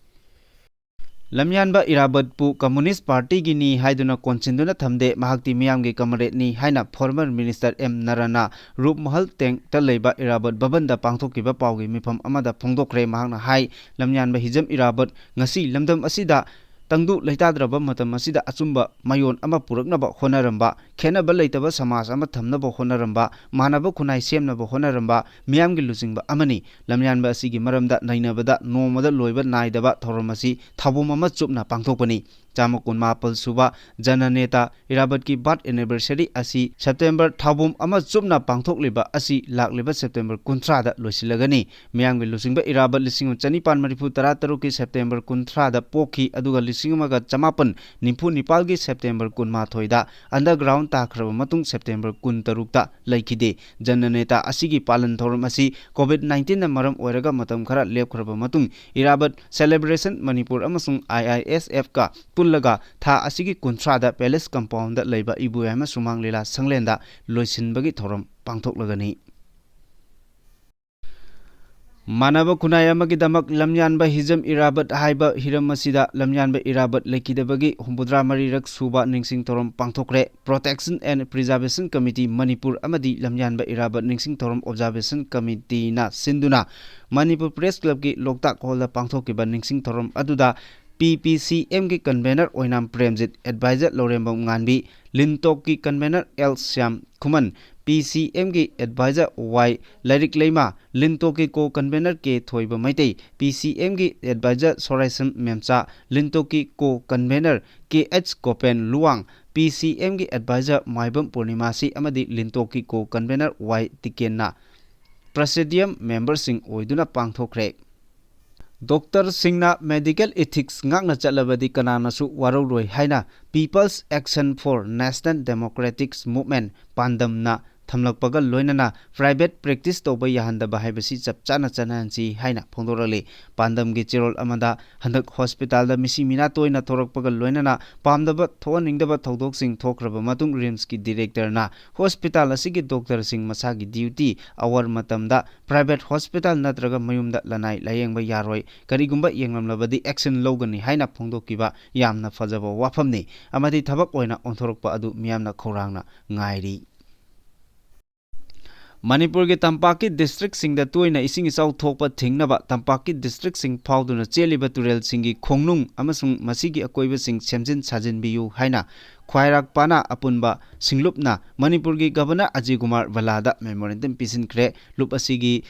ꯂꯝꯌꯥꯟꯕ ꯏꯔꯥꯕꯠꯄꯨ Communist Partyꯒꯤꯅꯤ ꯍꯥꯏꯗꯨꯅ ꯀꯣꯟꯁꯤꯟꯗꯨꯅ ꯊꯝꯗꯦ, ꯃꯍꯥꯛꯇꯤ ꯃꯤꯌꯥꯝꯒꯤ comradeꯅꯤ ꯍꯥꯏꯅ former minister ꯑꯦꯝ ꯅꯔꯥꯅꯥ ꯔꯨꯞꯃꯍꯜ ꯇꯦꯡꯇ ꯂꯩꯕ ꯏꯔꯥꯕꯠ ꯚꯕꯟꯗ ꯄꯥꯡꯊꯣꯛꯈꯤꯕ ꯄꯥꯎꯒꯤ ꯃꯤꯐꯝ ꯑꯃꯗ ꯐꯣꯡꯗꯣꯛꯈ꯭ꯔꯦ꯫ ꯃꯍꯥꯛꯅ ꯍꯥꯏ, ꯂꯝꯌꯥꯟꯕ ꯍꯤꯖꯝ ꯏꯔꯥꯕꯠ ꯉꯁꯤ ꯂꯝꯗꯝ ꯑꯁꯤꯗ ꯇꯪꯗꯨ ꯂꯩꯇꯥꯗ꯭ꯔꯕ ꯃꯇꯝ ꯑꯁꯤꯗ ꯑꯆꯨꯝꯕ ꯃꯥꯏꯑꯣꯟ ꯑꯃ ꯄꯨꯔꯛꯅꯕ ꯍꯣꯠꯅꯔꯝꯕ, ꯈꯦꯠꯅꯕ ꯂꯩꯇꯕ ꯁꯃꯥꯖ ꯑꯃ ꯊꯝꯅꯕ ꯍꯣꯠꯅꯔꯝꯕ, ꯃꯥꯟꯅꯕ ꯈꯨꯟꯅꯥꯏ ꯁꯦꯝꯅꯕ ꯍꯣꯠꯅꯔꯝꯕ ꯃꯤꯌꯥꯝꯒꯤ ꯂꯨꯆꯤꯡꯕ ꯑꯃꯅꯤ꯫ ꯂꯝꯌꯥꯟꯕ ꯑꯁꯤꯒꯤ ꯃꯔꯝꯗ ꯅꯩꯅꯕꯗ ꯅꯣꯡꯃꯗ ꯂꯣꯏꯕ ꯅꯥꯏꯗꯕ ꯊꯧꯔꯝ ꯑꯁꯤ ꯊꯧꯕꯨꯝ ꯑꯃ ꯆꯨꯞꯅ ꯄꯥꯡꯊꯣꯛꯄꯅꯤ꯫ ꯆꯥꯝꯃ ꯀꯨꯟꯃꯥꯄꯜ ꯁꯨꯕ ꯖꯅꯅꯦꯇꯥ ꯏꯔꯥꯕꯠꯀꯤ birth anniversary ꯑꯁꯤ September ꯊꯧꯕꯨꯝ ꯑꯃ ꯆꯨꯞꯅ ꯄꯥꯡꯊꯣꯛꯂꯤꯕ ꯑꯁꯤ ꯂꯥꯛꯂꯤꯕ September ꯀꯨꯟꯊ꯭ꯔꯥꯗ ꯂꯣꯏꯁꯤꯜꯂꯒꯅꯤ꯫ ꯃꯤꯌꯥꯝꯒꯤ ꯂꯨꯆꯤꯡꯕ ꯏꯔꯥꯕꯠ ꯂꯤꯁꯤꯡ ꯑꯃ ꯆꯅꯤꯄꯥꯟ ꯃꯔꯤꯐꯨ ꯇꯔꯥ ꯇꯔꯨꯛꯀꯤ September ꯀꯨꯟꯊ꯭ꯔꯥꯗ ꯄꯣꯛꯈꯤ, ꯑꯗꯨꯒ ꯂꯤꯁꯤꯡ ꯑꯃꯒ ꯆꯃꯥꯄꯟ ꯅꯤꯐꯨ ꯅꯤꯄꯥꯜꯒꯤ September ꯀꯨꯟꯃꯥꯊꯣꯏꯗ underground ꯇꯥꯈ꯭ꯔꯕ ꯃꯇꯨꯡ September ꯀꯨꯟꯇꯔꯨꯛꯇ ꯂꯩꯈꯤꯗꯦ꯫ ꯖꯟꯅꯅꯦꯇꯥ ꯑꯁꯤꯒꯤ ꯄꯥꯂꯟ ꯊꯧꯔꯝ ꯑꯁꯤ COVID nineteenꯅ ꯃꯔꯝ ꯑꯣꯏꯔꯒ ꯃꯇꯝ ꯈꯔ ꯂꯦꯞꯈ꯭ꯔꯕ ꯃꯇꯨꯡ ꯏꯔꯥꯕꯠ celebration ꯃꯅꯤꯄꯨꯔ ꯑꯃꯁꯨꯡ IISFꯀ ꯄꯨꯜꯂꯒ ꯊꯥ ꯑꯁꯤꯒꯤ ꯀꯨꯟꯊ꯭ꯔꯥꯗ palace compoundꯗ ꯂꯩꯕ ꯏꯕꯣꯌꯥꯏꯃ ꯁꯨꯃꯥꯡ ꯂꯤꯂꯥ ꯁꯪꯂꯦꯟꯗ ꯂꯣꯏꯁꯤꯟꯕꯒꯤ ꯊꯧꯔꯝ ꯄꯥꯡꯊꯣꯛꯂꯒꯅꯤ꯫ ꯃꯥꯟꯅꯕ ꯈꯨꯟꯅꯥꯏ ꯑꯃꯒꯤꯗꯃꯛ ꯂꯝꯌꯥꯟꯕ ꯍꯤꯖꯝ ꯏꯔꯥꯕꯠ ꯍꯥꯏꯕ ꯍꯤꯔꯝ ꯑꯁꯤꯗ ꯂꯝꯌꯥꯟꯕ ꯏꯔꯥꯕꯠ ꯂꯩꯈꯤꯗꯕꯒꯤ ꯍꯨꯝꯐꯨꯇꯔꯥ ꯃꯔꯤꯔꯛ ꯁꯨꯕ ꯅꯤꯡꯁꯤꯡ ꯊꯧꯔꯝ ꯄꯥꯡꯊꯣꯛꯈ꯭ꯔꯦ꯫ Protection and Preservation Committee Manipur ꯑꯃꯗꯤ ꯂꯝꯌꯥꯟꯕ ꯏꯔꯥꯕꯠ ꯅꯤꯡꯁꯤꯡ ꯊꯧꯔꯝ Observation Committeeꯅ ꯁꯤꯟꯗꯨꯅ ꯃꯅꯤꯄꯨꯔ Press Clubꯀꯤ ꯂꯣꯛꯇꯥꯛ ꯍꯣꯜꯗ ꯄꯥꯡꯊꯣꯛꯈꯤꯕ ꯅꯤꯡꯁꯤꯡ ꯊꯧꯔꯝ ꯑꯗꯨꯗ P P C Mꯒꯤ convener ꯑꯣꯏꯅꯥꯝ ꯄ꯭ꯔꯦꯝꯖꯤꯠ, advisor ꯂꯧꯔꯦꯝꯕꯝ ꯉꯥꯟꯕꯤ, ꯂꯤꯟꯇꯣꯛꯀꯤ convener L ꯁ꯭ꯌꯥꯝ ꯈꯨꯃꯟ, P C Mꯒꯤ advisor Y ꯂꯥꯏꯔꯤꯛ ꯂꯩꯃ, ꯂꯤꯟꯇꯣꯛꯀꯤ co-convener K ꯊꯣꯏꯕ Meitei, P C Mꯒꯤ advisor ꯁꯣꯔꯥꯏꯁꯝ ꯃꯦꯝꯆꯥ, ꯂꯤꯟꯇꯣꯛꯀꯤ co-convener K H ꯒꯣꯄꯦꯟ Luwang, P C Mꯒꯤ advisor ꯃꯥꯏꯕꯝ ꯄꯨꯔꯅꯤꯃꯥꯁꯤ ꯑꯃꯗꯤ ꯂꯤꯟꯇꯣꯛꯀꯤ co-convener Y ꯇꯤꯀꯦꯟꯅ presidium memberꯁꯤꯡ ꯑꯣꯏꯗꯨꯅ ꯄꯥꯡꯊꯣꯛꯈ꯭ꯔꯦ꯫ ꯗꯣꯛꯇꯔꯁꯤꯡꯅ medical ethics ꯉꯥꯛꯅ ꯆꯠꯂꯕꯗꯤ ꯀꯅꯥꯅꯁꯨ ꯋꯥꯔꯧꯔꯣꯏ ꯍꯥꯏꯅ People's Action for National Democratics Movement ꯄꯥꯟꯗꯝꯅ ꯊꯝꯂꯛꯄꯒ ꯂꯣꯏꯅꯅ private practice ꯇꯧꯕ ꯌꯥꯍꯟꯗꯕ ꯍꯥꯏꯕꯁꯤ ꯆꯞ ꯆꯥꯅ ꯆꯠꯅꯍꯟꯁꯤ ꯍꯥꯏꯅ ꯐꯣꯡꯗꯣꯔꯛꯂꯤ꯫ ꯄꯥꯟꯗꯝꯒꯤ ꯆꯦꯔꯣꯜ ꯑꯃꯗ ꯍꯟꯗꯛ ꯍꯣꯁꯄꯤꯇꯥꯜꯗ ꯃꯤꯁꯤ ꯃꯤꯅꯥ ꯇꯣꯏꯅ ꯊꯣꯔꯛꯄꯒ ꯂꯣꯏꯅꯅ ꯄꯥꯝꯗꯕ ꯊꯣꯛꯍꯟꯅꯤꯡꯗꯕ ꯊꯧꯗꯣꯛꯁꯤꯡ ꯊꯣꯛꯈ꯭ꯔꯕ ꯃꯇꯨꯡ RIMSꯀꯤ directorꯅ ꯍꯣꯁꯄꯤꯇꯥꯜ ꯑꯁꯤꯒꯤ ꯗꯣꯛꯇꯔꯁꯤꯡ ꯃꯁꯥꯒꯤ duty hour ꯃꯇꯝꯗ private hospital ꯅꯠꯇ꯭ꯔꯒ ꯃꯌꯨꯝꯗ ꯂꯅꯥꯏ ꯂꯥꯌꯦꯡꯕ ꯌꯥꯔꯣꯏ, ꯀꯔꯤꯒꯨꯝꯕ ꯌꯦꯡꯂꯝꯂꯕꯗꯤ action ꯂꯧꯒꯅꯤ ꯍꯥꯏꯅ ꯐꯣꯡꯗꯣꯛꯈꯤꯕ ꯌꯥꯝꯅ ꯐꯖꯕ ꯋꯥꯐꯝꯅꯤ ꯑꯃꯗꯤ ꯊꯕꯛ ꯑꯣꯏꯅ ꯑꯣꯟꯊꯣꯔꯛꯄ ꯑꯗꯨ ꯃꯤꯌꯥꯝꯅ ꯈꯧꯔꯥꯡꯅ ꯉꯥꯏꯔꯤ꯫ ꯃꯅꯤꯄꯨꯔꯒꯤ ꯇꯝꯄꯥꯛꯀꯤ districtꯁꯤꯡꯗ ꯇꯣꯏꯅ ꯏꯁꯤꯡ ꯏꯆꯥꯎ ꯊꯣꯛꯄ ꯊꯤꯡꯅꯕ ꯇꯝꯄꯥꯛꯀꯤ districtꯁꯤꯡ ꯐꯥꯎꯗꯨꯅ ꯆꯦꯜꯂꯤꯕ ꯇꯨꯔꯦꯜꯁꯤꯡꯒꯤ ꯈꯣꯡꯅꯨꯡ ꯑꯃꯁꯨꯡ ꯃꯁꯤꯒꯤ ꯑꯀꯣꯏꯕꯁꯤꯡ ꯁꯦꯝꯖꯤꯟ ꯁꯥꯖꯤꯟꯕꯤꯌꯨ ꯍꯥꯏꯅ ꯈ꯭ꯋꯥꯏꯔꯥꯛꯄꯅ ꯑꯄꯨꯟꯕ ꯁꯤꯡꯂꯨꯞꯅ ꯃꯅꯤꯄꯨꯔꯒꯤ Governor ꯑꯖꯌ ꯀꯨꯃꯥꯔ ꯚꯜꯂꯥꯗ memorandum ꯄꯤꯁꯤꯟꯈ꯭ꯔꯦ꯫ ꯂꯨꯞ ꯑꯁꯤꯒꯤ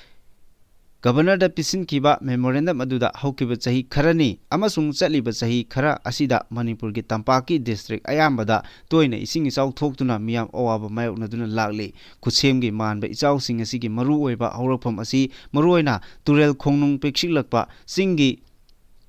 Governorꯗ ꯄꯤꯁꯤꯟꯈꯤꯕ memorandum ꯑꯗꯨꯗ ꯍꯧꯈꯤꯕ ꯆꯍꯤ ꯈꯔꯅꯤ ꯑꯃꯁꯨꯡ ꯆꯠꯂꯤꯕ ꯆꯍꯤ ꯈꯔ ꯑꯁꯤꯗ ꯃꯅꯤꯄꯨꯔꯒꯤ ꯇꯝꯄꯥꯛꯀꯤ district ꯑꯌꯥꯝꯕꯗ ꯇꯣꯏꯅ ꯏꯁꯤꯡ ꯏꯆꯥꯎ ꯊꯣꯛꯇꯨꯅ ꯃꯤꯌꯥꯝ ꯑꯋꯥꯕ ꯃꯥꯌꯣꯛꯅꯗꯨꯅ ꯂꯥꯛꯂꯤ꯫ ꯈꯨꯠꯁꯦꯝꯒꯤ ꯃꯥꯟꯕ ꯏꯆꯥꯎꯁꯤꯡ ꯑꯁꯤꯒꯤ ꯃꯔꯨꯑꯣꯏꯕ ꯍꯧꯔꯛꯐꯝ ꯑꯁꯤ ꯃꯔꯨꯑꯣꯏꯅ ꯇꯨꯔꯦꯜ ꯈꯣꯡꯅꯨꯡ ꯄꯤꯛꯁꯤꯜꯂꯛꯄ, ꯆꯤꯡꯒꯤ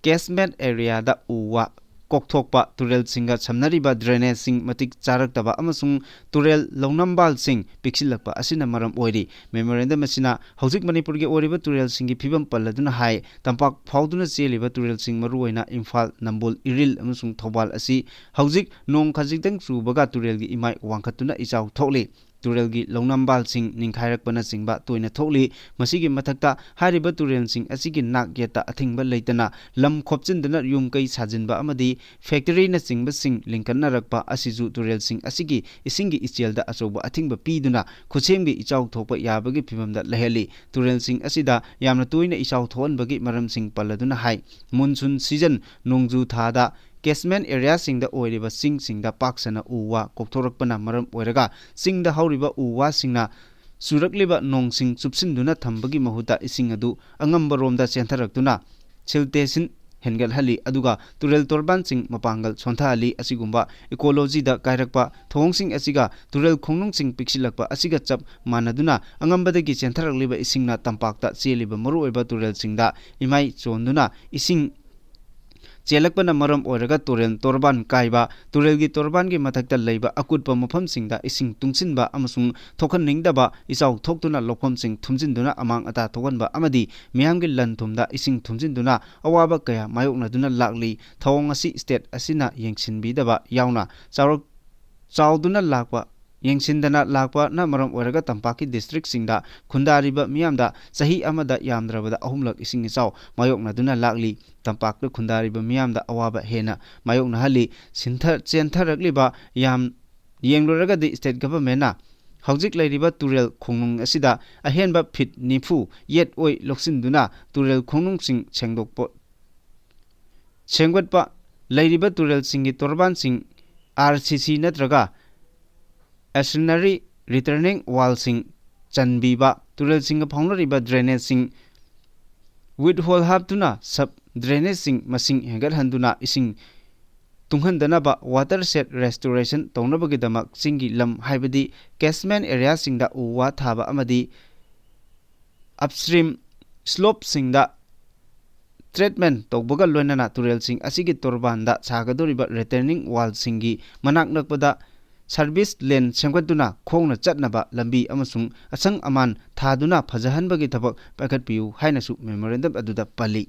catchment areaꯗ ꯎ ꯋꯥ ꯀꯣꯛꯊꯣꯛꯄ, ꯇꯨꯔꯦꯜꯁꯤꯡꯒ ꯁꯝꯅꯔꯤꯕ drainageꯁꯤꯡ ꯃꯇꯤꯛ ꯆꯥꯔꯛꯇꯕ ꯑꯃꯁꯨꯡ ꯇꯨꯔꯦꯜ ꯂꯧꯅꯝꯕꯥꯜꯁꯤꯡ ꯄꯤꯛꯁꯤꯜꯂꯛꯄ ꯑꯁꯤꯅ ꯃꯔꯝ ꯑꯣꯏꯔꯤ꯫ Memorandum ꯑꯁꯤꯅ ꯍꯧꯖꯤꯛ ꯃꯅꯤꯄꯨꯔꯒꯤ ꯑꯣꯏꯔꯤꯕ ꯇꯨꯔꯦꯜꯁꯤꯡꯒꯤ ꯐꯤꯕꯝ ꯄꯜꯂꯗꯨꯅ ꯍꯥꯏ, ꯇꯝꯄꯥꯛ ꯐꯥꯎꯗꯨꯅ ꯆꯦꯜꯂꯤꯕ ꯇꯨꯔꯦꯜꯁꯤꯡ, ꯃꯔꯨꯑꯣꯏꯅ ꯏꯝꯐꯥꯜ, ꯅꯝꯕꯣꯜ, ꯏꯔꯤꯜ ꯑꯃꯁꯨꯡ ꯊꯧꯕꯥꯜ ꯑꯁꯤ ꯍꯧꯖꯤꯛ ꯅꯣꯡ ꯈꯖꯤꯛꯇꯪ ꯆꯨꯕꯒ ꯇꯨꯔꯦꯜꯒꯤ ꯏꯃꯥꯏ ꯋꯥꯡꯈꯠꯇꯨꯅ ꯏꯆꯥꯎ ꯊꯣꯛꯂꯤ꯫ ꯇꯨꯔꯦꯜꯒꯤ ꯂꯧꯅꯝꯕꯥꯜꯁꯤꯡ ꯅꯤꯡꯈꯥꯏꯔꯛꯄꯅꯆꯤꯡꯕ ꯇꯣꯏꯅ ꯊꯣꯛꯂꯤ꯫ ꯃꯁꯤꯒꯤ ꯃꯊꯛꯇ ꯍꯥꯏꯔꯤꯕ ꯇꯨꯔꯦꯜꯁꯤꯡ ꯑꯁꯤꯒꯤ ꯅꯥꯛ ꯌꯦꯠꯇ ꯑꯊꯤꯡꯕ ꯂꯩꯇꯅ ꯂꯝ ꯈꯣꯞꯆꯤꯟꯗꯨꯅ ꯌꯨꯝ ꯀꯩ ꯁꯥꯖꯤꯟꯕ ꯑꯃꯗꯤ ꯐꯦꯛꯇꯔꯤꯅꯆꯤꯡꯕꯁꯤꯡ ꯂꯤꯡꯈꯠꯅꯔꯛꯄ ꯑꯁꯤꯁꯨ ꯇꯨꯔꯦꯜꯁꯤꯡ ꯑꯁꯤꯒꯤ ꯏꯁꯤꯡꯒꯤ ꯏꯆꯦꯜꯗ ꯑꯆꯧꯕ ꯑꯊꯤꯡꯕ ꯄꯤꯗꯨꯅ ꯈꯨꯠꯁꯦꯝꯒꯤ ꯏꯆꯥꯎ ꯊꯣꯛꯄ ꯌꯥꯕꯒꯤ ꯐꯤꯕꯝꯗ ꯂꯩꯍꯜꯂꯤ꯫ ꯇꯨꯔꯦꯜꯁꯤꯡ ꯑꯁꯤꯗ ꯌꯥꯝꯅ ꯇꯣꯏꯅ ꯏꯆꯥꯎ ꯊꯣꯛꯍꯟꯕꯒꯤ ꯃꯔꯝꯁꯤꯡ ꯄꯜꯂꯗꯨꯅ ꯍꯥꯏ꯫ ꯃꯨꯟꯁꯨꯟ ꯁꯤꯖꯟ ꯅꯣꯡꯖꯨ ꯊꯥꯗ ꯀꯦꯁꯃꯦꯟ ꯑꯦꯔꯤꯌꯥꯁꯤꯡꯗ ꯑꯣꯏꯔꯤꯕ ꯆꯤꯡꯁꯤꯡꯗ ꯄꯥꯛ ꯁꯟꯅ ꯎ ꯋꯥ ꯀꯣꯛꯊꯣꯔꯛꯄꯅ ꯃꯔꯝ ꯑꯣꯏꯔꯒ ꯆꯤꯡꯗ ꯍꯧꯔꯤꯕ ꯎ ꯋꯥꯁꯤꯡꯅ ꯆꯨꯔꯛꯂꯤꯕ ꯅꯣꯡꯁꯤꯡ ꯆꯨꯞꯁꯤꯟꯗꯨꯅ ꯊꯝꯕꯒꯤ ꯃꯍꯨꯠꯇ ꯏꯁꯤꯡ ꯑꯗꯨ ꯑꯉꯝꯕꯔꯣꯝꯗ ꯆꯦꯟꯊꯔꯛꯇꯨꯅ ꯁꯤꯜꯇꯦꯁꯤꯟ ꯍꯦꯟꯒꯠꯍꯜꯂꯤ, ꯑꯗꯨꯒ ꯇꯨꯔꯦꯜ ꯇꯣꯔꯕꯥꯟꯁꯤꯡ ꯃꯄꯥꯡꯒꯜ ꯁꯣꯟꯊꯍꯜꯂꯤ꯫ ꯑꯁꯤꯒꯨꯝꯕ ꯏꯀꯣꯂꯣꯖꯤꯗ ꯀꯥꯏꯔꯛꯄ ꯊꯧꯑꯣꯡꯁꯤꯡ ꯑꯁꯤꯒ ꯇꯨꯔꯦꯜ ꯈꯣꯡꯅꯨꯡꯁꯤꯡ ꯄꯤꯛꯁꯤꯜꯂꯛꯄ ꯑꯁꯤꯒ ꯆꯞ ꯃꯥꯟꯅꯗꯨꯅ ꯑꯉꯝꯕꯗꯒꯤ ꯆꯦꯟꯊꯔꯛꯂꯤꯕ ꯏꯁꯤꯡꯅ ꯇꯝꯄꯥꯛꯇ ꯆꯦꯜꯂꯤꯕ ꯃꯔꯨꯑꯣꯏꯕ ꯇꯨꯔꯦꯜꯁꯤꯡꯗ ꯏꯃꯥꯏ ꯆꯣꯟꯗꯨꯅ ꯏꯁꯤꯡ ꯆꯦꯜꯂꯛꯄꯅ ꯃꯔꯝ ꯑꯣꯏꯔꯒ ꯇꯨꯔꯦꯜ ꯇꯣꯔꯕꯥꯟ ꯀꯥꯏꯕ, ꯇꯨꯔꯦꯜꯒꯤ ꯇꯣꯔꯕꯥꯟꯒꯤ ꯃꯊꯛꯇ ꯂꯩꯕ ꯑꯀꯨꯠꯄ ꯃꯐꯝꯁꯤꯡꯗ ꯏꯁꯤꯡ ꯇꯨꯡꯁꯤꯟꯕ ꯑꯃꯁꯨꯡ ꯊꯣꯛꯍꯟꯅꯤꯡꯗꯕ ꯏꯆꯥꯎ ꯊꯣꯛꯇꯨꯅ ꯂꯧꯐꯝꯁꯤꯡ ꯊꯨꯝꯖꯤꯟꯗꯨꯅ ꯑꯃꯥꯡ ꯑꯇꯥ ꯊꯣꯛꯍꯟꯕ ꯑꯃꯗꯤ ꯃꯤꯌꯥꯝꯒꯤ ꯂꯟ ꯊꯨꯝꯗ ꯏꯁꯤꯡ ꯊꯨꯝꯖꯤꯟꯗꯨꯅ ꯑꯋꯥꯕ ꯀꯌꯥ ꯃꯥꯌꯣꯛꯅꯗꯨꯅ ꯂꯥꯛꯂꯤ꯫ ꯊꯧꯑꯣꯡ ꯑꯁꯤ ꯁ꯭ꯇꯦꯠ ꯑꯁꯤꯅ ꯌꯦꯡꯁꯤꯟꯕꯤꯗꯕ ꯌꯥꯎꯅ ꯆꯥꯎꯔꯛ-, ꯆꯥꯎꯗꯨꯅ ꯂꯥꯛꯄ, ꯌꯦꯡꯁꯤꯟꯗꯅ ꯂꯥꯛꯄꯅ ꯃꯔꯝ ꯑꯣꯏꯔꯒ ꯇꯝꯄꯥꯛꯀꯤ ꯗꯤꯁꯇ꯭ꯔꯤꯛꯁꯤꯡꯗ ꯈꯨꯟꯗꯥꯔꯤꯕ ꯃꯤꯌꯥꯝꯗ ꯆꯍꯤ ꯑꯃꯗ ꯌꯥꯝꯗ꯭ꯔꯕꯗ ꯑꯍꯨꯝꯂꯛ ꯏꯁꯤꯡ ꯏꯆꯥꯎ ꯃꯥꯌꯣꯛꯅꯗꯨꯅ ꯂꯥꯛꯂꯤ꯫ ꯇꯝꯄꯥꯛꯇ ꯈꯨꯟꯗꯥꯔꯤꯕ ꯃꯤꯌꯥꯝꯗ ꯑꯋꯥꯕ ꯍꯦꯟꯅ ꯃꯥꯌꯣꯛꯅꯍꯜꯂꯤ꯫ ꯁꯤꯟꯊ-, ꯆꯦꯟꯊꯔꯛꯂꯤꯕ ꯌꯥꯝ ꯌꯦꯡꯂꯨꯔꯒꯗꯤ ꯁ꯭ꯇꯦꯠ ꯒꯚꯔꯟꯃꯦꯟꯠꯅ ꯍꯧꯖꯤꯛ ꯂꯩꯔꯤꯕ ꯇꯨꯔꯦꯜ ꯈꯣꯡꯅꯨꯡ ꯑꯁꯤꯗ ꯑꯍꯦꯟꯕ ꯐꯤꯠ ꯅꯤꯐꯨ ꯌꯦꯠ ꯑꯣꯏ ꯂꯧꯁꯤꯟꯗꯨꯅ ꯇꯨꯔꯦꯜ ꯈꯣꯡꯅꯨꯡꯁꯤꯡ ꯁꯦꯡꯗꯣꯛꯄ, ꯁꯦꯝꯒꯠꯄ, ꯂꯩꯔꯤꯕ ꯇꯨꯔꯦꯜꯁꯤꯡꯒꯤ ꯇꯣꯔꯕꯥꯟꯁꯤꯡ, ꯑꯥꯔ ꯁꯤ ꯁꯤ ꯅꯠꯇ꯭ꯔꯒ ꯑꯦꯁꯤꯅꯔꯤ ꯔꯤꯇꯔꯅꯤꯡ ꯋꯥꯜꯁꯤꯡ ꯆꯟꯕꯤꯕ, ꯇꯨꯔꯦꯜꯁꯤꯡꯒ ꯐꯥꯎꯅꯔꯤꯕ ꯗ꯭ꯔꯦꯅꯦꯖꯁꯤꯡ, ꯋꯤꯠ ꯍꯣꯜ ꯍꯥꯞꯇꯨꯅ ꯁꯕ ꯗ꯭ꯔꯦꯅꯦꯖꯁꯤꯡ ꯃꯁꯤꯡ ꯍꯦꯟꯒꯠꯍꯟꯗꯨꯅ ꯏꯁꯤꯡ ꯇꯨꯡꯍꯟꯗꯅꯕ ꯋꯥꯇꯔ ꯁꯦꯠ ꯔꯦꯁꯇꯣꯔꯦꯁꯟ ꯇꯧꯅꯕꯒꯤꯗꯃꯛ ꯆꯤꯡꯒꯤ ꯂꯝ ꯍꯥꯏꯕꯗꯤ ꯀꯦꯁꯃꯦꯟ ꯑꯦꯔꯤꯌꯥꯁꯤꯡꯗ ꯎ ꯋꯥ ꯊꯥꯕ ꯑꯃꯗꯤ ꯑꯞꯁ꯭ꯇ꯭ꯔꯤꯝ ꯁ꯭ꯂꯣꯞꯁꯤꯡꯗ ꯇ꯭ꯔꯤꯠꯃꯦꯟ ꯇꯧꯕꯒ ꯂꯣꯏꯅꯅ ꯇꯨꯔꯦꯜꯁꯤꯡ ꯑꯁꯤꯒꯤ ꯇꯣꯔꯕꯥꯟꯗ ꯁꯥꯒꯗꯧꯔꯤꯕ ꯔꯤꯇꯔꯅꯤꯡ ꯋꯥꯜꯁꯤꯡꯒꯤ ꯃꯅꯥꯛ ꯅꯛꯄꯗ ꯁꯔꯚꯤꯁ ꯂꯦꯟ ꯁꯦꯝꯒꯠꯇꯨꯅ ꯈꯣꯡꯅ ꯆꯠꯅꯕ ꯂꯝꯕꯤ ꯑꯃꯁꯨꯡ ꯑꯁꯪ ꯑꯃꯥꯟ ꯊꯥꯗꯨꯅ ꯐꯖꯍꯟꯕꯒꯤ ꯊꯕꯛ ꯄꯥꯏꯈꯠꯄꯤꯌꯨ ꯍꯥꯏꯅꯁꯨ ꯃꯦꯃꯣꯔꯦꯟꯗꯝ ꯑꯗꯨꯗ ꯄꯜꯂꯤ꯫